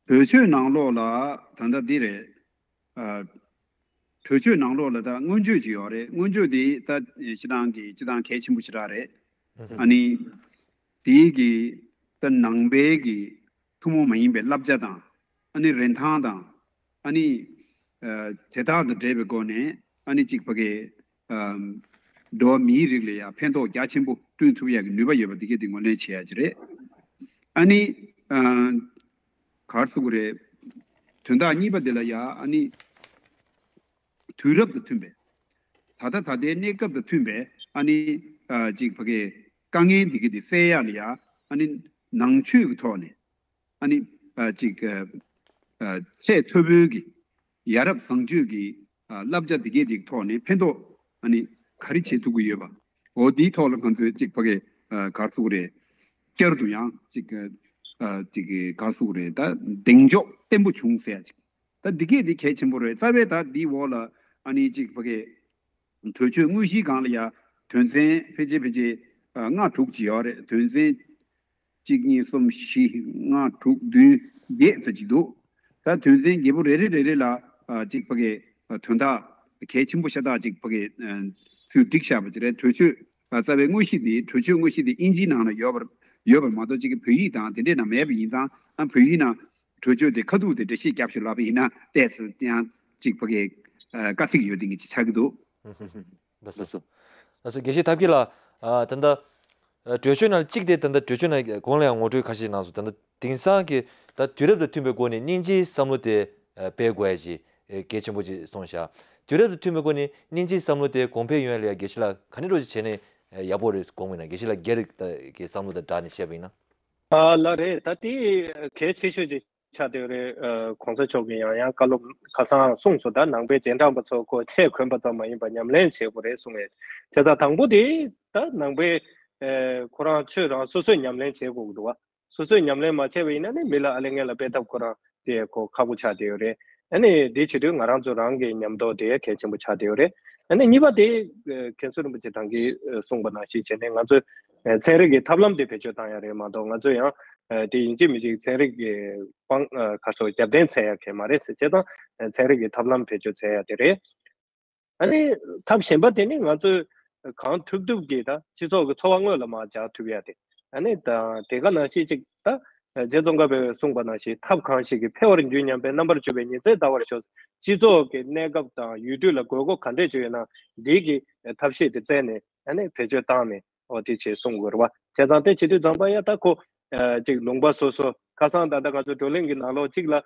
གྲོས་ཆོད་ནང་ལོགས་ལ་ད་ལྟ་འདི་རེད། ཨ་གྲོས་ཆོད་ནང་ལོགས་ལ་ད་སྔོན་བརྗོད་ཅིག་ཡོད་རེད། སྔོན་བརྗོད་དེ་ད་སྤྱི་བཏང་གི་སྤྱི་བཏང་གལ་ཆེན་པོ་ཞེ་དྲག་རེད། ཨ་ནི་དེའི་གི་ད་ནང་པའི་གི་ཐུན་མོང་མ་ཡིན་པའི་བསླབ་བྱ་དང་ཨ་ནི་རིན་ཐང་དང་ཨ་ནི་ཨ་དེ་དག་དང་འབྲེལ་བའི་སྒོ་ནས་ཨ་ནི་གཅིག་ཕ་གི་ཨ་འགྲོ་བ་མིའི་རིགས་ལ་ཡང་ཕན་ཐོགས་རྒྱ་ཆེན་པོ་བསྐྲུན་ཐུབ་ཡག་གི་ནུས་པ་ཡོད་པ་འདི་གས་དེ་ངོས་ལེན་བྱེད་ཡག་ཅིག་རེད། ཨ་ནི་ཨ་ག་རེ་ཟེར་དགོས་རེད། དོན་དག་གཉིས་པ་དེ་ལ་ཡང་ཨ་ནི་དུས་རབས་དང་མཐུན་པའི་ད་ལྟ་ད་ལྟའི་གནས་སྐབས་དང་མཐུན་པའི་ཨ་ནི་ཨ་ཅིག་ཕ་གི་དཀའ་ངལ་འདི་གས་དེ་སེལ་ཡག་ལ་ཡང་ཨ་ནི་ནང་ཆོས་ཀྱི་ཐོག་ནས་ཨ་ནི་ཨ་ཅིག་ཨ་ཨ་ཚད་མཐོ་པོའི་གི་ཡ་རབས་བཟང་སྤྱོད་ཀྱི་ཨ་བསླབ་བྱ་འདི་གས་ཀྱི་ཐོག་ནས་ཕན་ཐོགས་ཨ་ནི་ག་རེ་བྱེད་ཐུབ་ཀྱི་ཡོད་པ། འོ་འདིའི་ཐོག་ལ་ང་ཚོས་ཅིག་ཕ་གི་ཨ་ག་རེ་ཟེར་དགོས་རེད། བསྐྱར་དུ་ཡང་ཅིག་ཨ་ཅིག་ག་རེ་ཟེར་དགོས་རེད། ད་གདེང་འཇོག་བརྟན་པོ་བྱུང་ཟེར་ཡ་ཅིག་ད་འདི་གས་འདི་གལ་ཆེན་པོ་རེད། རྩ་བའི་ད་འདིའི་འོག་ལ་ཨ་ནི་ཅིག་ཕ་གི་གྲོས་ཆོད་དངོས་གཞིའི་སྒང་ལ་ཡ་དོན་ཚན་ཕལ་ཆེར་ཕལ་ཆེར་ཨ་ལྔ་དྲུག་ཅིག་ཡོད་རེད། དོན་ཚན་གཅིག་གཉིས་གསུམ་བཞི་ལྔ་དྲུག་བདུན་བརྒྱད་ཙམ་ཅིག་འདུག་ད་དོན་ཚན་བརྒྱད་པོ་རེ་རེ་རེ་རེ་ལ་ཨ་ཅིག་ཕ་གི་ཨ་དོན་དག་གལ་ཆེན་པོ་ཤ་སྟག་ཅིག་ཕ་གི་ཨ་ཚུར་བསྒྲིགས་བཞག་པ་ཅིག་རེད། གྲོས་ཆོད་ཨ་རྩ་བའི་དངོས་གཞི་འདི་གྲོས་ཆོད་དངོས་གཞི་འདི་ཨིན་ཇིའི་ནང་ལ་ཡོད་པར་ཡོད་པར་མ་གཏོགས་ཅིག་གི་བོད་ཡིག་དང་དེ་འདྲའི་ནང་མེད་པ་ཡིན་ཙང་ཨ་བོད་ཡིག་ནང་གྲོས་ཆོད་དེ་ཁ་ཐུག་དེ་འགྲེལ་བཤད་རྒྱབ་ཤིག་ལབ་པ་ཡིན་ན་ཏོག་ཙམ་ཡང་ཅིག་ཕ་གི་ཨ་དཀའ་ཚེགས་ཡོད་དེ་ངེས་ཅིག་ཆགས་ཀྱི་འདུག་ལགས་སོ། ལགས་སོ། དགེ་བཤེས་ཐབས་མཁས་ལགས། ཨ་ད་ལྟ་ཨ་གྲོས་ཆོད་ནང་གཅིག་དེ་ད་ལྟ་གྲོས་ཆོད་ནང་གོང་ལ་ཡང་ངོ་སྤྲོད་ཁ་ཤས་གནང་སོང་། ད་ལྟ་དེང་སང་གི་ད་དུས་རབས་དང་མཐུན་པའི་སྒོ་ནས་སྙིང་རྗེའི་བསམ་བློ་དེ་ཨ་སྤེལ་དགོས་ཡ་ཅིག་ཨ་གལ་ཆེན་པོ་ཅིག་གསུངས་བཞག་དུས་རབས་དང་མཐུན་པའི་སྒོ་ནས་སྙིང་རྗེའི་བསམ་བློ་དེ་གོང་འཕེལ་ཡོང་ཡ་ལ་ཡ་དགེ་བཤེས་ལགས་ག་འདྲ་འདྲ་ཅིག་བྱས་ནས་ཨ་ཡག་པོ་རེད་དགོངས་པ་ཡིན་ན། དགེ་བཤེས་ལགས་སྒེར་གྱི་བསམ་བློ་དང་སྦྲགས་ནས་བཤད་པ་ཡིན་ན། ཨ་ལགས་རེད། ད་དེ་གལ་ཆེ་ཤོས་ཅིག་ཆགས་བསྡད་ཡོད་རེད། ཨ་གོང་ས་མཆོག་གིས་ཡང་ཡང་བཀའ་སློབ་ཁ་སང་གསུངས་སོང་། ད་ནང་པའི་རྗེས་འབྲང་པ་ཚོ་ཁོ་ཚེ་གོན་པ་ཙམ་མ་ཡིན་པ་ཉམས་ལེན་བྱེད་དགོས་རེད་གསུངས་ཡོད། བྱས་ཙང་དང་པོ་དེ་ད་ནང་པའི་ཨ་ཁོ་རང་ཆོས་རང་སོ་སོས་ཉམས་ལེན་བྱེད་དགོས་ཀྱི་འདུག་བ། སོ་སོས་ཉམས་ལེན་མ་བྱས་པ་ཡིན་ན་ནི་མི་ལ་ཨ་ལེ་ངན་ལ་སྤེལ་ཐབས་ཁོ་རང་དེ་ཁོ་ཁག་པོ་ཆགས་བསྡད་ཡོད་རེད། ཨ་ནི་དེ་བྱེད་དུས་ང་རང་ཚོ་རང་གི་ཉམས་རྟོགས་དེ་གལ་ཆེན་པོ་ཆགས་བསྡད་ཡོད་རེད། ཨ་ནི་གཉིས་པ་དེ་ཨ་མཁན་ཟུར་རིན་པོ་ཆེ་ད་གིན་ཨ་གསུངས་པ་ནང་བཞིན་བྱས་ནས་ང་ཚོས་ཨ་ཚན་རིག་གི་ཐབས་ལམ་དེ་བེད་སྤྱོད་བཏང་ཡ་རེད་མ་གཏོགས། ང་ཚོས་ཡང་ཨ་དེ་ཡིན་གཅིག་མིན་གཅིག་ཚན་རིག་གི་དཔང་ཨ་ག་ཚོད་རྒྱབ་རྟེན་འཚོལ་ཡ་གལ་མ་རེད་ཟེར། བྱས་ཙང་ཨ་ཚན་རིག་གི་ཐབས་ལམ་བེད་སྤྱོད་འཚོལ་ཡ་དེ་རེད། ཨ་ནི་ཐབས་གཞན་པ་དེ་ནི་ང་ཚོས་གང་ཐུབ་ཐུབ་ཀྱིས་ད་སྤྱི་ཚོགས་ཀྱི་འཚོ་བ་དངོས་ལ་མར་འཇགས་ཐུབ་ཡ་དེ། ཨ་ནི་ད་དེ་ག་ནང་བཞིན་ཅིག་ད་རྗེ་ཙོང་ཁ་པས་གསུངས་པ་ནང་བཞིན་ཐབས་གང་ཞིག་གིས་འཕེལ་བར་འགྱུར་སྙམ་པའི། རྣམ་པར་འགྱུར་བའི་ཉི་ཚེ་འདའ་བར་ཤོག་སྤྱི་ཚོགས་ཀྱི་གནས་སྐབས་དང་ཡུལ་དུས་ལ་དགོས་མཁོ་ག་འདྲས་ཅིག་ཡོད་ན་འདི་གི་ཐབས་ཤེས་དེ་བཙལ་ནས་ཨ་ནི་བེད་སྤྱོད་བཏང་ནས། ཨོ་དེ་བྱས་གསུང་དགོས་རེད་བ། བྱས་ཙང་དེ་བྱེད་དུས་ཙམ་པ་ཡ་ད་ཁོ་ཨ་ཅིག་ལུང་པ་སོ་སོ་ཁ་སང་ད་ལྟ་ང་ཚོ་བགྲོ་གླེང་གི་ནང་ལོགས་གཅིག་ལ་ཨ་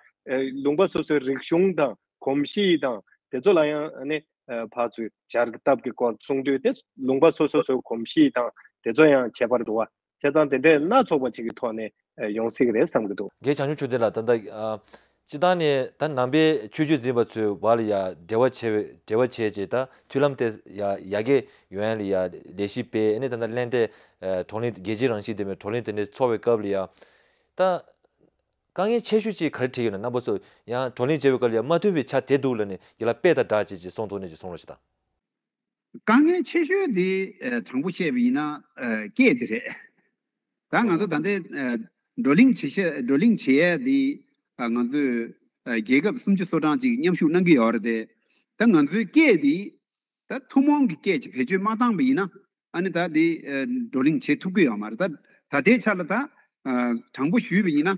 ལུང་པ་སོ་སོའི་རིག་གཞུང་དང་གོམས་གཤིས་དང་དེ་ཚོ་ལ་ཡང་ཨ་ནི་ཨ་ཕར་ཚུར་སྦྱར་སྟབས་ཀྱི་སྐོར་གསུང་དུས་དེ་ལུང་པ་སོ་སོ་སོའི་གོམས་གཤིས་དང་དེ་ཚོ་ཡང་ཁྱད་པར་འདུག་བ། བྱས་ཙང་དེ་འདྲའི་སྣ་ཚོགས་པ་ཅིག་གི་ཐོག་ནས་ཨ་ཡོང་སྲིད་ཀྱི་རེད་བསམ་གྱི་འདུག་རྒན་བྱང་ཆུབ་ཆོས་ལྡན་ལགས། ད་ལྟ་ཨ་སྤྱིར་བཏང་ནས་ད་ནང་པའི་ཆོས་བརྒྱུད་འཛིན་པ་ཚོའི་བར་ལ་ཡ་འབྲེལ་བ་བྱས་འབྲེལ་བ་བྱས་རྗེས་ད་མཐུན་ལམ་དེ་ཡ་ཡར་རྒྱས་ཡོང་ཡ་ལ་ཡ་ལས་གཞི་སྤེལ། ཨ་ནི་ད་ལྟ་གླེང་སྟེགས་ཨ་བགྲོ་གླེང་རྒྱལ་སྤྱིའི་རང་བཞིན་ལྡན་པའི་བགྲོ་གླེང་དེ་འདྲ་ཚོགས་པའི་སྐབས་ལ་ཡ་ད་དཀའ་ངལ་ཆེ་ཤོས་ཅིག་ག་རེ་འཕྲད་ཡོད་ན། རྣམ་པ་ཚོ་ཡང་བགྲོ་གླེང་བྱེད་པའི་སྐབས་ལ་ཡ་མ་མཐུན་པའི་ཆ་དེ་འདུག་ལབ་ནས་རྒན་ལགས་དཔེ་དང་སྦྲགས་ཅིག་ཅིག་གསུང་ཐུབ་ན་ཅིག་གསུང་རོགས་ཞུ་དང་། དཀའ་ངལ་ཆེ་ཤོས་དེ་ཨ་དྲང་པོ་བཤད་པ་ཡིན་ན་ཨ་སྐད་དེ་རེད། ད་ང་ཚོ་ད་ལྟའི་ཨ་བགྲོ་གླེང་བྱེད་ཤ་བགྲོ་གླེང་བྱེད་ཡས་དེ་ཨ་ང་ཚོས་ཨ་རྒྱལ་ཁབ་སུམ་ཅུ་སོ་གྲངས་ཅིག་མཉམ་ཞུགས་གནང་གི་ཡོད་རེད་དེ། ད་ང་ཚོའི་སྐད་དེ་ད་ཐུན་མོང་གི་སྐད་ཅིག་བེད་སྤྱོད་མ་བཏང་པ་ཡིན་ན་ཨ་ནི་ད་དེ་ཨ་བགྲོ་གླེང་བྱེད་ཐུབ་ཀྱི་ཡོད་མ་རེད། ད་ད་ལྟའི་ཆ་ལ་ད་ཨ་དྲང་པོ་ཞུས་པ་ཡིན་ན།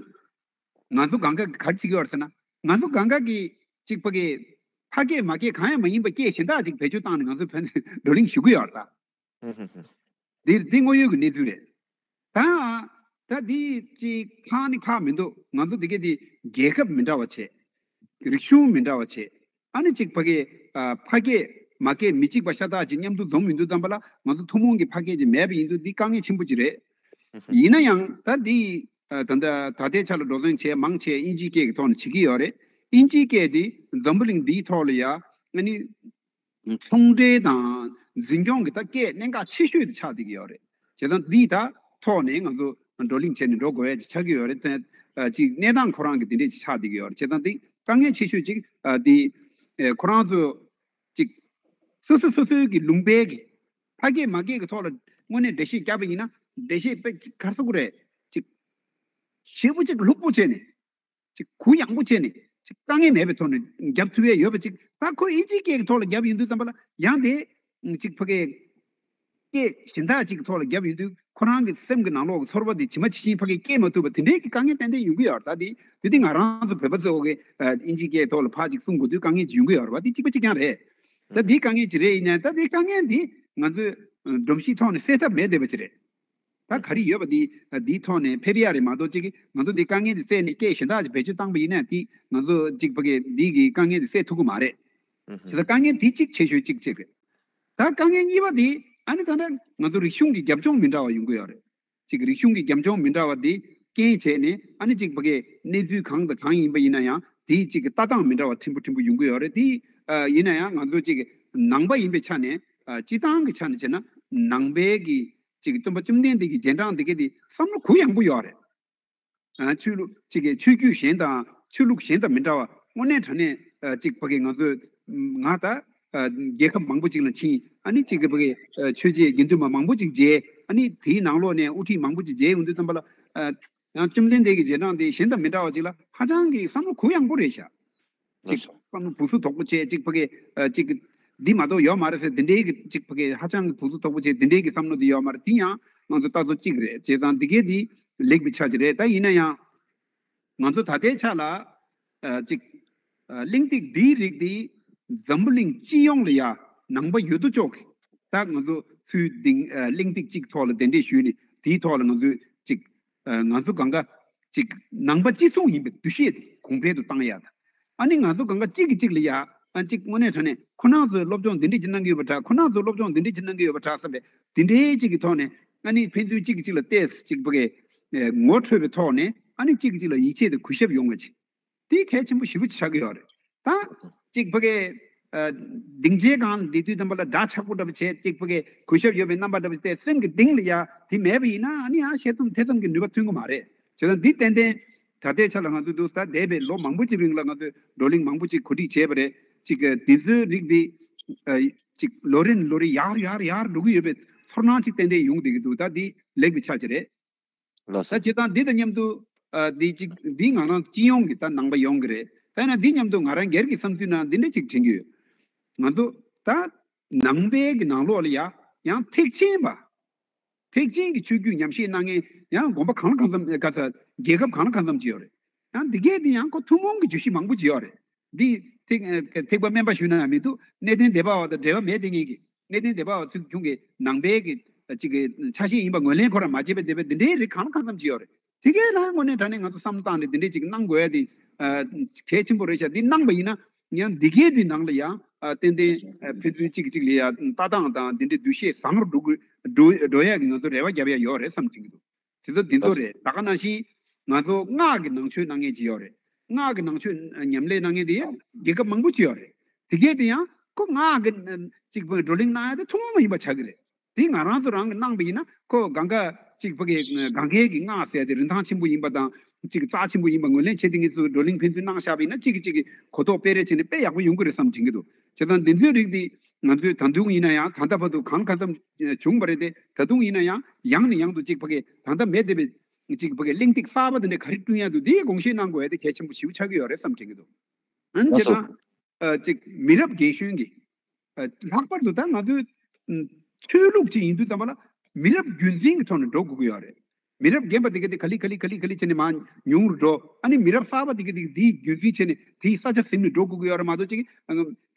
ང་ཚོ་གང་ག་ག་རེ་བྱེད་ཀྱི་ཡོད་རེད་ཟེར་ན། ང་ཚོ་གང་ག་གི་གཅིག་ཕ་གི་ཕ་སྐད་མ་སྐད་གང་ཡང་མ་ཡིན་པ་སྐད་གཞན་དག་ཅིག་བེད་སྤྱོད་བཏང་ནས་ང་ཚོ་བོད་བགྲོ་གླེང་ཞུ་གི་ཡོད་རེད་ད། འདི་འདི་དངོས་ཡོད་ཀྱི་གནས་ཚུལ་རེད། ད་ད་འདི་གཅིག་ཁག་ནི་ཁག་མི་འདུག་ང་ཚོ་འདི་ག་འདི་རྒྱལ་ཁབ་མི་འདྲ་བ་བྱས། རིག་གཞུང་མི་འདྲ་བ་བྱས། ཨ་ནི་གཅིག་ཕ་གི་ཨ་ཕ་སྐད་མ་སྐད་མི་གཅིག་པ་ཤ་སྟག་ཅིག་མཉམ་དུ་འཛོམས་ཡོང་དུས་ཙམ་པ་ལ་ང་ཚོ་ཐུན་མོང་གི་ཕ་སྐད་ཅིག་མེད་པ་ཡིན་དུས་འདི་དཀའ་ངལ་ཆེན་པོ་ཅིག་རེད། ཡིན་ན་ཡང་ད་འདི་ཨ་ད་ལྟ་ད་ལྟའི་ཆ་ལ་འགྲོ་སོང་བྱས་མང་ཆེ་དབྱིན་ཇིའི་སྐད་ཀྱི་ཐོག་ནས་བྱེད་ཀྱི་ཡོད་རེད། དབྱིན་ཇིའི་སྐད་འདི་འཛམ་བུ་གླིང་འདིའི་ཐོག་ལ་ཡ་ཨ་ནི་ཚོང་འབྲེལ་དང་འཛིན་སྐྱོང་གི་ད་སྐད་གནད་འགག་ཆེ་ཤོས་དེ་ཆགས་བསྡད་ཀྱི་ཡོད་རེད། བྱས་ཙང་འདི་ད་ཐོག་ནས་ང་ཚོ་བགྲོ་གླེང་བྱས་ནས་འགྲོ་དགོས་ཡ་ཅིག་ཆགས་ཀྱི་ཡོད་རེད། ད་ཅིག་གནས་སྟངས་ཁོ་རང་གི་འདི་འདྲས་ཅིག་ཆགས་བསྡད་ཀྱི་ཡོད་རེད། བྱས་ཙང་འདི་དཀའ་ངལ་ཆེ་ཤོས་ཅིག་ཨ་འདི་ཨེ་ཁོ་རང་ཚོ་ཅིག་སོ་སོ་སོ་སོའི་གི་ལུང་པའི་གི་ཕ་སྐད་མ་སྐད་ཀྱི་ཐོག་ལ་དངོས་གནས་འགྲེལ་བཤད་བརྒྱབ་པ་ཡིན་ན་འགྲེལ་བཤད་དཔེ་ཅིག་ག་རེ་ཟེར་དགོས་རེད། ཅིག་ཞེ་པོ་ཅིག་ལྷུག་པོ་བྱས་ནས་ཅིག་གུ་ཡངས་པོ་བྱས་ནས་ཅིག་དཀའ་ངལ་མེད་པའི་ཐོག་ནས་བརྒྱབ་ཐུབ་ཡས་ཡོད་པ་ཅིག་ད་ཁོ་ཨིན་ཇིའི་སྐད་ཀྱི་ཐོག་ལ་བརྒྱབ་ཡོང་དུས་ཙམ་པ་ལ་ཡང་དེ་ཅིག་ཕ་གི་སྐད་གཞན་དག་ཅིག་གི་ཐོག་ལ་བརྒྱབ་ཡོང་དུས་ཁོ་རང་གི་སེམས་ཀྱི་ནང་ལོགས་ཀྱི་ཚོར་བ་དེ་ཇི་མ་ཇི་བཞིན་ཕ་གིར་སྐྱེལ་མ་ཐུབ་པ་དེ་འདྲའི་གི་དཀའ་ངལ་ཏན་ཏན་ཡོང་གི་ཡོད་རེད། ད་དེ་དེ་དེ་ང་རང་ཚོ་བོད་པ་ཚོ་གི་ཨ་དབྱིན་ཇིའི་སྐད་ཐོག་ལ་ཕར་ཅིག་གསུང་དགོས་དུས་དཀའ་ངལ་ཅིག་ཡོང་གི་ཡོད་རེད་པ། དེ་གཅིག་པ་གཅིག་རྐྱང་རེད། ད་དེ་དཀའ་ངལ་ཅིག་རེད། ཡིན་ནའི་ད་དེ་དཀའ་ངལ་དེ་ང་ཚོས་སྒྲོམ་གཞིའི་ཐོག་ནས་སེལ་ཐབས་མེད་བསྡད་པ་ཅིག་རེད། ད་ག་རེ་ཡོད་པ་དེ་དེའི་ཐོག་ནས་ཕེབས་ཡ་རེད་མ་གཏོགས་ཅིག་ང་ཚོ་དེ་དཀའ་ངལ་དེ་སེལ་ནས་སྐད་གཞན་དག་ཅིག་བེད་སྤྱོད་བཏང་པ་ཡིན་ན་དེ་ང་ཚོ་ཅིག་ཕ་གི་འདི་གི་དཀའ་ངལ་དེ་སེལ་ཐུབ་ཀྱི་མ་རེད། བྱས་ཙང་དཀའ་ངལ་དེ་གཅིག་ཆེ་ཤོས་གཅིག་གཅིག་རེད། ད་དཀའ་ངལ་གཉིས་པ་དེ་ཨ་ནི་ད་ལྟ་ང་ཚོ་རིག་གཞུང་གི་རྒྱབ་ལྗོངས་མི་འདྲ་བ་ཡོང་གི་ཡོད་རེད། ཅིག་རིག་གཞུང་གི་རྒྱབ་ལྗོངས་མི་འདྲ་བ་དེ་རྐྱེན་བྱས་ནས་ཨ་ནི་ཅིག་ཕ་གི་གནས་ཚུལ་གང་དང་གང་ཡིན་པ་ཡིན་ན་ཡང་དེའི་ཅིག་གི་ལྟ་སྟངས་མི་འདྲ་བ་ཕྲན་བུ་ཕྲན་བུ་ཡོང་གི་ཡོད་རེད། དེ་ཨ་ཡིན་ན་ཡང་ང་ཚོ་ཅིག་ནང་པ་ཡིན་པའི་ཆ་ནས་ཨ་སྤྱི་བཏང་གི་ཆ་ནས་བྱས་ན་ནང་པའི་གི་ཅིག་སྟོན་པ་བཅོམ་ལྡན་འདས་ཀྱི་རྗེས་འབྲང་དེ་ག་དེ་བསམ་བློ་གུ་ཡངས་པོ་ཡོད་རེད། ཨ་ཆོས་ལུགས་གཅིག་གི་ཆོས་བརྒྱུད་གཞན་དང་ཆོས་ལུགས་གཞན་དང་མི་འདྲ་བ་དངོས་གནས་དྲང་གནས་ཨ་གཅིག་ཕ་གི་ང་ཚོས་ང་ད་ཨ་རྒྱལ་ཁབ་མང་པོ་ཅིག་ལ་ཕྱིན། ཨ་ནི་གཅིག་གི་ཕ་གི་ཨ་ཆོས་བརྒྱུད་དགེ་འདུན་པ་མང་པོ་ཅིག་མཇལ། ཨ་ནི་དེའི་ནང་ལོགས་ནས་དབུ་ཁྲིད་མང་པོ་ཅིག་མཇལ་ཡོང་དུས་ཙམ་པ་ལ་ཨ་ཡང་བཅོམ་ལྡན་འདས་ཀྱི་རྗེས་འབྲང་དེ་གཞན་དང་མི་འདྲ་བ་ཅིག་ལ་ཧ་ཅང་གི་བསམ་བློ་གུ་ཡངས་པོ་རེད་ཤག་ཅིག་བསམ་བློ་སྦུག་སུ་དོག་པོ་བྱས། ཅིག་ཕ་གི་ཨ་ཅིག་འདི་མ་གཏོགས་ཡོད་མ་རེད་ཟེར་འདི་འདྲའི་གི་ཅིག་ཕ་གི་ཧ་ཅང་གི་སྦུག་སུ་དོག་པོ་བྱས་འདི་འདྲའི་གི་བསམ་བློ་འདི་ཡོད་མ་རེད། འདི་ཡང་ང་ཚོ་ལྟ་ཚུལ་གཅིག་རེད། བྱས་ཙང་འདི་གའི་འདི་ལེགས་པའི་ཆ་ཅིག་རེད། ད་ཡིན་ན་ཡང་ང་ཚོ་ད་ལྟའི་ཆ་ལ་ཨ་ཅིག་ཨ་གླེང་སྟེགས་འདིའི་རིགས་འདི་འཛམ་བུ་གླིང་སྤྱི་ཡོངས་ལ་ཡ་ནང་པ་ཡོད་དོ་ཅོག་གི་ད་ང་ཚོ་ཚུལ་འདི་ཨ་གླེང་སྟེགས་གཅིག་ཐོག་ལ་གདན་འདྲེན་ཞུས་ནས་དེའི་ཐོག་ལ་ང་ཚོས་ཅིག་ཨ་ང་ཚོ་གང་ག་ཅིག་ནང་པ་གཅིག་མཚུངས་ཡིན་པའི་འདུ་ཤེས་དེ་གོང་འཕེལ་དུ་བཏང་ཡ་དང་། ཨ་ནི་ང་ཚོ་གང་ག་གཅིག་གིས་གཅིག་ལ་ཡ་ཨ་ཅིག་དངོས་གནས་དྲང་གནས་ཁོ་རང་ཚོས་སློབ་སྦྱོང་འདི་འདྲས་ཅིག་གནང་གི་ཡོད་པ་འདྲ། ཁོ་རང་ཚོས་སློབ་སྦྱོང་འདི་འདྲས་ཅིག་གནང་གི་ཡོད་པ་འདྲ་བསམ་པའི་འདི་འདྲའི་གཅིག་གི་ཐོག་ནས་ཨ་ནི་ཕན་ཚུན་གཅིག་གིས་གཅིག་ལ་བལྟས་ཅིག་ཕ་གི་ངོ་འཕྲོད་པའི་ཐོག་ནས་ཨ་ནི་གཅིག་གིས་གཅིག་ལ་ཡིད་ཆེས་དང་གུས་ཞབས་ཡོང་བ་ཅིག་དེ་གལ་ཆེན་པོ་ཞེ་པོ་ཆགས་ཀྱི་ཡོད་རེད། ད་གཅིག་ཕ་གི་ཨ་སྡིངས་ཆའི་སྒང་ལ་བསྡད་དུས་ཙམ་པ་ལ་སྒྲ་ཆག་པོ་འདྲ་པོ་བྱས། གཅིག་ཕ་གི་གུས་ཞབས་ཡོད་པའི་རྣམ་པ་འདྲ་པོ་བྱས་ཏེ། སེམས་ཀྱི་གཏིང་ལ་ཡ་དེ་མེད་པ་ཡིན་ན། ཨ་ནི་ཡང་བཤད་མཚམས་ཐེ་མཚམས་ཀྱི་ནུས་པ་ཐོན་གྱི་མ་རེད། བྱས་ཙང་འདི་ཏན་ཏན་ད་ལྟའི་ཆ་ལ་ང་ཚོ་འདུག་ད་འདས་པའི་ལོ་མང་པོ་ཅིག་རིང་ལ་ང་ཚོས་བགྲོ་གླེང་མང་པོ་ཅིག་གོ་སྒྲིག་བྱས་པ་རེད། ཅིག་འདི་ཚོའི་རིགས་འདི་ཨ་ཅིག་ལོ་རེ་ནས་ལོ་རེ་ཡར་ཡར་ཡར་འགྲོ་གི་ཡོད་པའི་ཚོར་སྣང་ཅིག་ཏན་ཏན་ཡོང་བསྡད་ཀྱི་འདུག་ད་འདི་ལེགས་པའི་ཆ་ཅིག་རེད། ལགས་ད་སོ། བྱས་ཙང་འདི་དང་མཉམ་དུ་ཨ་འདི་ཅིག་འདི་ང་རང་སྤྱི་ཡོངས་ཀྱི་ད་ནང་པ་ཡོངས་ཀྱི་རེད། ད་ཡིན་ན་འདི་མཉམ་དུ་ང་རང་སྒེར་གྱི་བསམ་ཚུལ་ནང་འདི་འདྲ་ཅིག་དྲན་གྱི་ཡོད། ང་ཚོ་ད་ནང་པའི་གི་ནང་ལོགས་ལ་ཡ་ཡང་ཐེག་ཆེན་པ། ཐེག་ཆེན་གྱི་ཆོས་བརྒྱུད་ཉམས་བཞེས་གནང་མཁན་ཡང་དགོན་པ་གང་ལ་གང་འཚམ། ག་ཚ་རྒྱལ་ཁབ་གང་ལ་གང་འཚམ་ཅིག་ཡོད་རེད། ཡང་འདི་གས་འདི་ཡང་ཁོ་ཐུན་མོང་གི་བརྗོད་གཞི་མང་པོ་ཅིག་ཡོད་རེད། འདི་ཐེག་ཐེག་པ་དམན་པ་ཞུས་ན་ཡང་མི་འདུག་གནས་བརྟན་སྡེ་པ་བ་དང་འབྲེལ་བ་མེད་དེ་ངེས་ཀྱི། གནས་བརྟན་སྡེ་པ་བ་ཚོས་ཁྱོད་ཀྱི་ནང་པའི་གི་ཅིག་གི་ཆ་ཤས་ཡིན་པ་ངོས་ལེན་ཁོ་རང་མ་བྱས་པའི་སྡེ་པ་འདི་འདྲའི་རིགས་གང་ལ་གང་འཚམ་ཅིག་ཡོད་རེད། དེ་གས་ལ་དངོས་གནས་དྲང་གནས་ང་ཚོ་བསམ་བློ་བཏང་ནས་འདི་འདྲའི་ཅིག་གནང་དགོས་ཡ་དེ་ཨ་གལ་ཆེན་པོ་རེད་ཤག་འདི་གནང་པ་ཡིན་ན་ཡང་འདི་གས་འདི་ནང་ལ་ཡང་ཨ་ཏན་ཏན་ཨ་ཕན་ཚུན་གཅིག་གིས་གཅིག་ལ་ཡ་ལྟ་སྟངས་དང་འདི་འདྲའི་འདུ་ཤེས་བཟང་རུ་འགྲོ་དགོས་འགྲོ་འགྲོ་ཡ་གི་ང་ཚོ་རེ་བ་རྒྱབ་ཡ་ཡོད་རེད་བསམ་དྲན་གྱི་འདུག་དེ་ཚོ་འདི་ཚོ་རེད། ད་ག་ནང་བཞིན་ང་ཚོ་སྔགས་ཀྱི་ནང་ཆོས་གནང་མཁན་ཅིག་ཡོད་རེད། སྔགས་ཀྱི་ནང་ཆོས་ཉམས་ལེན་གནང་མཁན་དེ་རྒྱལ་ཁབ་མང་པོ་ཅིག་ཡོད་རེད། དེ་གས་དེ་ཡང་ཁོ་སྔགས་ཀྱི་ཅིག་བགྲོ་གླེང་གནང་ཡ་དེ་ཐུན་མོང་མ་ཡིན་པ་ཆགས་ཀྱི་རེད། དེ་ང་རང་ཚོ་རང་གིས་གནང་པ་ཡིན་ན་ཁོ་གང་ག་ཅིག་ཕ་གི་གང་གའི་གི་སྔགས་ཟེར་ཡ་དེ་རིན་ཐང་ཆེན་པོ་ཡིན་པ་དང་ཅིག་རྩ་ཆེན་པོ་ཡིན་པ་ངོས་ལེན་བྱས་ཏེ་ངེད་ཚོ་བགྲོ་གླེང་ཕན་ཚུན་གནང་བཞག་པ་ཡིན་ན་གཅིག་གིས་གཅིག་གི་གོ་རྟོགས་སྤེལ་རེས་བྱས་ནས་དཔེ་ཡག་པོ་ཡོང་གི་རེད་བསམ་དྲན་གྱི་འདུག་བྱས་ཙང་འདི་ཚོའི་རིགས་འདི་ང་ཚོས་ད་དུང་ཡིན་ན་ཡང་ད་ལྟ་བར་དུ་གང་ག་ཙམ་བྱུང་བ་རེད་དེ། ད་དུང་ཡིན་ན་ཡང་ཡང་ནས་ཡང་དུ་གཅིག་ཕ་གི་ད་ལྟ་མེད་བསྡད་པའི་གཅིག་ཕ་གི་གླེང་སྟེགས་གསར་པ་དེ་འདྲ་ག་རེ་བསྐྲུན་ཡ་འདུག་འདིའི་དགོངས་བཞེས་གནང་དགོས་ཡ་དེ་གལ་ཆེན་པོ་ཞེ་པོ་ཆགས་ཀྱི་ཡོད་རེད་བསམ་དྲན་གྱི་འདུག་ཨ་ནི་ལགས་སོ། བྱས་ཙང་ཨ་ཅིག་མི་རབས་རྒན་གཞོན་གྱི་ཨ་ལྷག་པར་དུ་ད་ང་ཚོའི་ཨ་ཆོས་ལུགས་ཅིག་ཡིན་དུས་ཙམ་པ་ལ་མི་རབས་རྒྱུན་འཛིན་གྱི་ཐོག་ནས་འགྲོ་དགོས་ཀྱི་ཡོད་རེད། མི་རབས་རྒན་པ་དེ་ག་དེ་ག་ལེ་ག་ལེ་ག་ལེ་ག་ལེ་བྱས་ནས་མར་ཉུང་རུ་འགྲོ། ཨ་ནི་མི་རབས་གསར་པ་དེ་ག་དེ་དེའི་རྒྱུན་འཛིན་བྱས་ནས་དེའི་ས་ཆ་ཟིན་ནས་འགྲོ་དགོས་ཀྱི་ཡོད་རེད་མ་གཏོགས། ཅིག་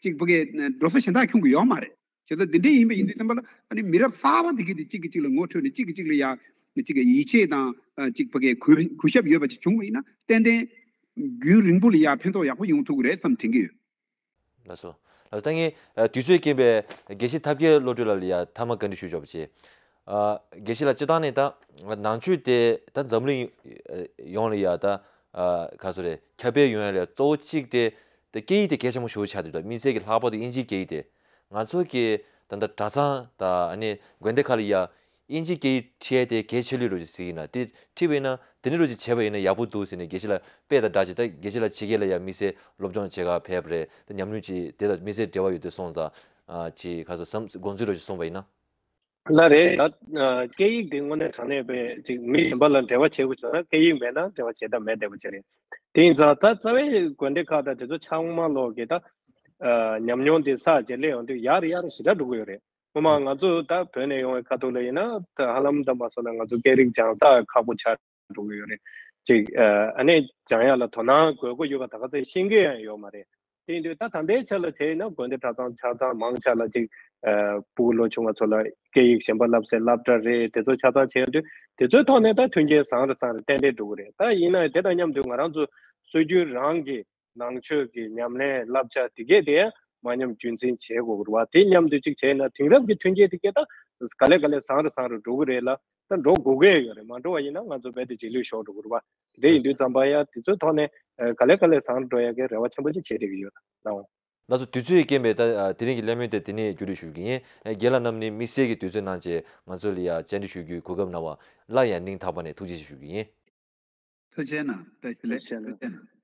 ཅིག་ཕ་གི་འགྲོ་ས་གཞན་དག་ཁྱོང་གི་ཡོད་མ་རེད། བྱས་ཙང་འདི་འདྲ་ཡིན་པ་ཡིན་དུས་ཙམ་པ་ལ་ཨ་ནི་མི་རབས་གསར་པ་དེ་ག་དེ་གཅིག་གིས་གཅིག་ལ་ངོ་འཕྲོད་ནས་གཅིག་གིས་གཅིག་ལ་ཡ་གཅིག་གི་ཡིད་ཆེས་དང་ཨ་ཅིག་ཕ་གི་གུས་གུས་ཞབས་ཡོད་པ་ཅིག་བྱུང་བ་ཡིན་ན་ཏན་ཏན་རྒྱུན་རིང་པོ་ལ་ཡ་ཕན་ཐོགས་ཡག་པོ་ཡོང་ཐུབ་ཀྱི་རེད་བསམ་དྲན་གྱི་ཡོད། ལགས་སོ། ལགས་སོ། ད་ངས་ཨ་དུས་ཚོད་རྐྱེན་པས་དགེ་བཤེས་ཐབས་མཁས་བློ་གྲོས་ལགས་ལ་ཡ་མཐའ་མ་བཀའ་འདྲི་ཞུ་ཆོག་པ་བྱེད། ཨ་དགེ་བཤེས་ལགས་སྤྱིར་བཏང་ནས་ད་ནང་ཆོས་དེ་ད་འཛམ་གླིང་ཡོངས་ལ་ཡ་ད་ཨ་ག་ཚོད་རེད། ཁྱབ་སྤེལ་ཡོང་ཡ་ལ་གཙོ་བོ་གཅིག་དེ་ད་སྐད་ཡིག་དེ་གལ་ཆེན་པོ་ཞེ་པོ་ཆགས་འདུག་ད་དམིགས་བསལ་གྱི་ལྷག་པར་དུ་དབྱིན་ཇིའི་སྐད་ཡིག་དེ་ང་ཚོ་གི་ད་ལྟ་གྲྭ་ཚང་དང་ཨ་ནི་དགོན་སྡེ་ཁག་ལ་ཡ་དབྱིན་ཇིའི་སྐད་ཡིག་ཁྲིད་ཡ་དེ་གལ་ཆེ་ལོས་ཅིག་ཟེར་གྱི་ཡིན་ན། དེ་ཁྲིད་པ་ཡིན་ན་དེ་འདྲ་རུ་ཅིག་བྱས་པ་ཡིན་ན་ཡག་པོ་འདུག་ཟེར་ནས་དགེ་བཤེས་ལགས་དཔེ་དང་སྦྲགས་ཅིག་ད་དགེ་བཤེས་ལགས་ཕྱི་རྒྱལ་ལ་ཡ་དམིགས་བསལ་སློབ་སྦྱོང་བྱེད་ག་ཕེབས་པ་རེད། ད་ཉམས་མྱོང་ཅིག་དེ་དང་དམིགས་བསལ་འབྲེལ་བ་ཡོད་དུས་སོང་ཙང་ཨ་ཅིག་ག་ཚོད་བསམ་དགོངས་ཚུལ་རུ་ཅིག་གསུངས་པ་ཡིན་ན། ལགས་རེད། ད་ཨ་སྐད་ཡིག་དེ་དངོས་གནས་དྲང་གནས་པའི་ཅིག་མི་གཞན་པ་ལ་འབྲེལ་བ་བྱེད་དགོས་བྱུང་ན་སྐད་ཡིག་མེད་ན་འབྲེལ་བ་བྱེད་ཐབས་མེད་བསྡད་པ་ཅིག་རེད། དེ་ཡིན་ཙང་ད་རྩ་བའི་དགོན་སྡེ་ཁག་དང་དེ་ཚོ་ཚང་མ་ལོག་གི་ད་ཨ་ཉམས་མྱོང་དེ་ས་བཅད་སླེབས་ཡོང་དུས་ཡར་ཡར་ཞེ་དྲག་འགྲོ་གི་ཡོད་རེད། སྔོན་མ་ང་ཚོ་ད་བོད་ནས་ཡོང་བའི་ཁ་ཐུག་ལ་ཡིན་ན་ད་ཧ་ལམ་ད་མ་སོང་ན་ང་ཚོ་སྐད་རིགས་སྦྱང་ས་ཁག་པོ་ཆགས་འགྲོ་གི་ཡོད་རེད། ཅིག་ཨ་ནི་སྦྱང་ཡག་ལ་དོ་སྣང་དགོས་མཁོ་ཡོད་པ་ད་ག་ཚོད་ཤེས་ཀྱི་ཡང་ཡོད་མ་རེད། དེ་ཡིན་དུས་ད་ད་ལྟའི་ཆ་ལ་བྱས་ཡིན་ན་དགོན་སྡེ་གྲྭ་ཚང་ཆ་ཚང་མང་ཆ་ལ་ཅིག་ཨ་ཕྲུ་གུ་ལོ་ཆུང་བ་ཚོ་ལ་སྐད་ཡིག་གཞན་པ་བསླབ་སའི་སློབ་གྲྭ་རེད། དེ་ཚོ་ཆ་ཚང་བྱས་ཡོང་དུས་དེ་ཚོའི་ཐོག་ནས་ད་མཐུན་རྐྱེན་བཟང་རུ་བཟང་རུ་ཏན་ཏན་འགྲོ་གི་རེད། ད་ཡིན་ན་དེ་དང་མཉམ་དུ་ང་རང་ཚོ་སྲོལ་རྒྱུན་རང་གི་ནང་ཆོས་ཀྱི་ཉམས་ལེན་བསླབ་བྱ་དེ་གས་དེ་ཡང་མ་ཉམས་རྒྱུན་འཛིན་བྱེད་དགོས་ཀྱི་རེད་བ། དེ་མཉམ་དུ་གཅིག་བྱས་ན་དེང་རབས་ཀྱི་མཐུན་རྐྱེན་དེ་གས་ད་ག་ལེ་ག་ལེ་བཟང་རུ་བཟང་རུ་འགྲོ་གི་རེད་ལ། ད་འགྲོ་དགོས་ཀྱི་ཡོད་རེད། མ་འགྲོ་བ་ཡིན་ན་ང་ཚོ་རྦད་དེ་རྗེས་ལུས་ཤོར་འགྲོ་གི་རེད་བ། དེ་ཡིན་དུས་ཙམ་པ་ཡང་དེ་ཚོའི་ཐོག་ནས་ག་ལེ་ག་ལེ་བཟང་རུ་འགྲོ་ཡ་གི་རེ་བ་ཆེན་པོ་ཅིག་བྱེད་བསྡད་ཀྱི་ཡོད། ལགས་འོང་། ལགས་སོ། དུས་ཚོད་ཀྱི་རྐྱེན་པས་ད་དེ་རིང་གི་གླེང་མོལ་དེ་དེ་ནས་མཇུག་སྒྲིལ་ཞུ་གི་ཡིན། རྒན་ལགས་རྣམས་ནི་དམིགས་བསལ་གྱི་དུས་ཚོད་གནང་བྱས་ང་ཚོ་ལ་ཡ་བཅར་འདྲི་ཞུ་རྒྱུའི་གོ་སྐབས་གནང་བ་སླར་ཡང་སྙིང་ཐག་པ་ནས་ཐུགས་རྗེ་ཆེ་ཞུ་གི་ཡིན། ཐུགས་རྗེ་གནང་། བཀྲ་ཤིས་བདེ་ལེགས། ཐུགས་རྗེ་གནང་།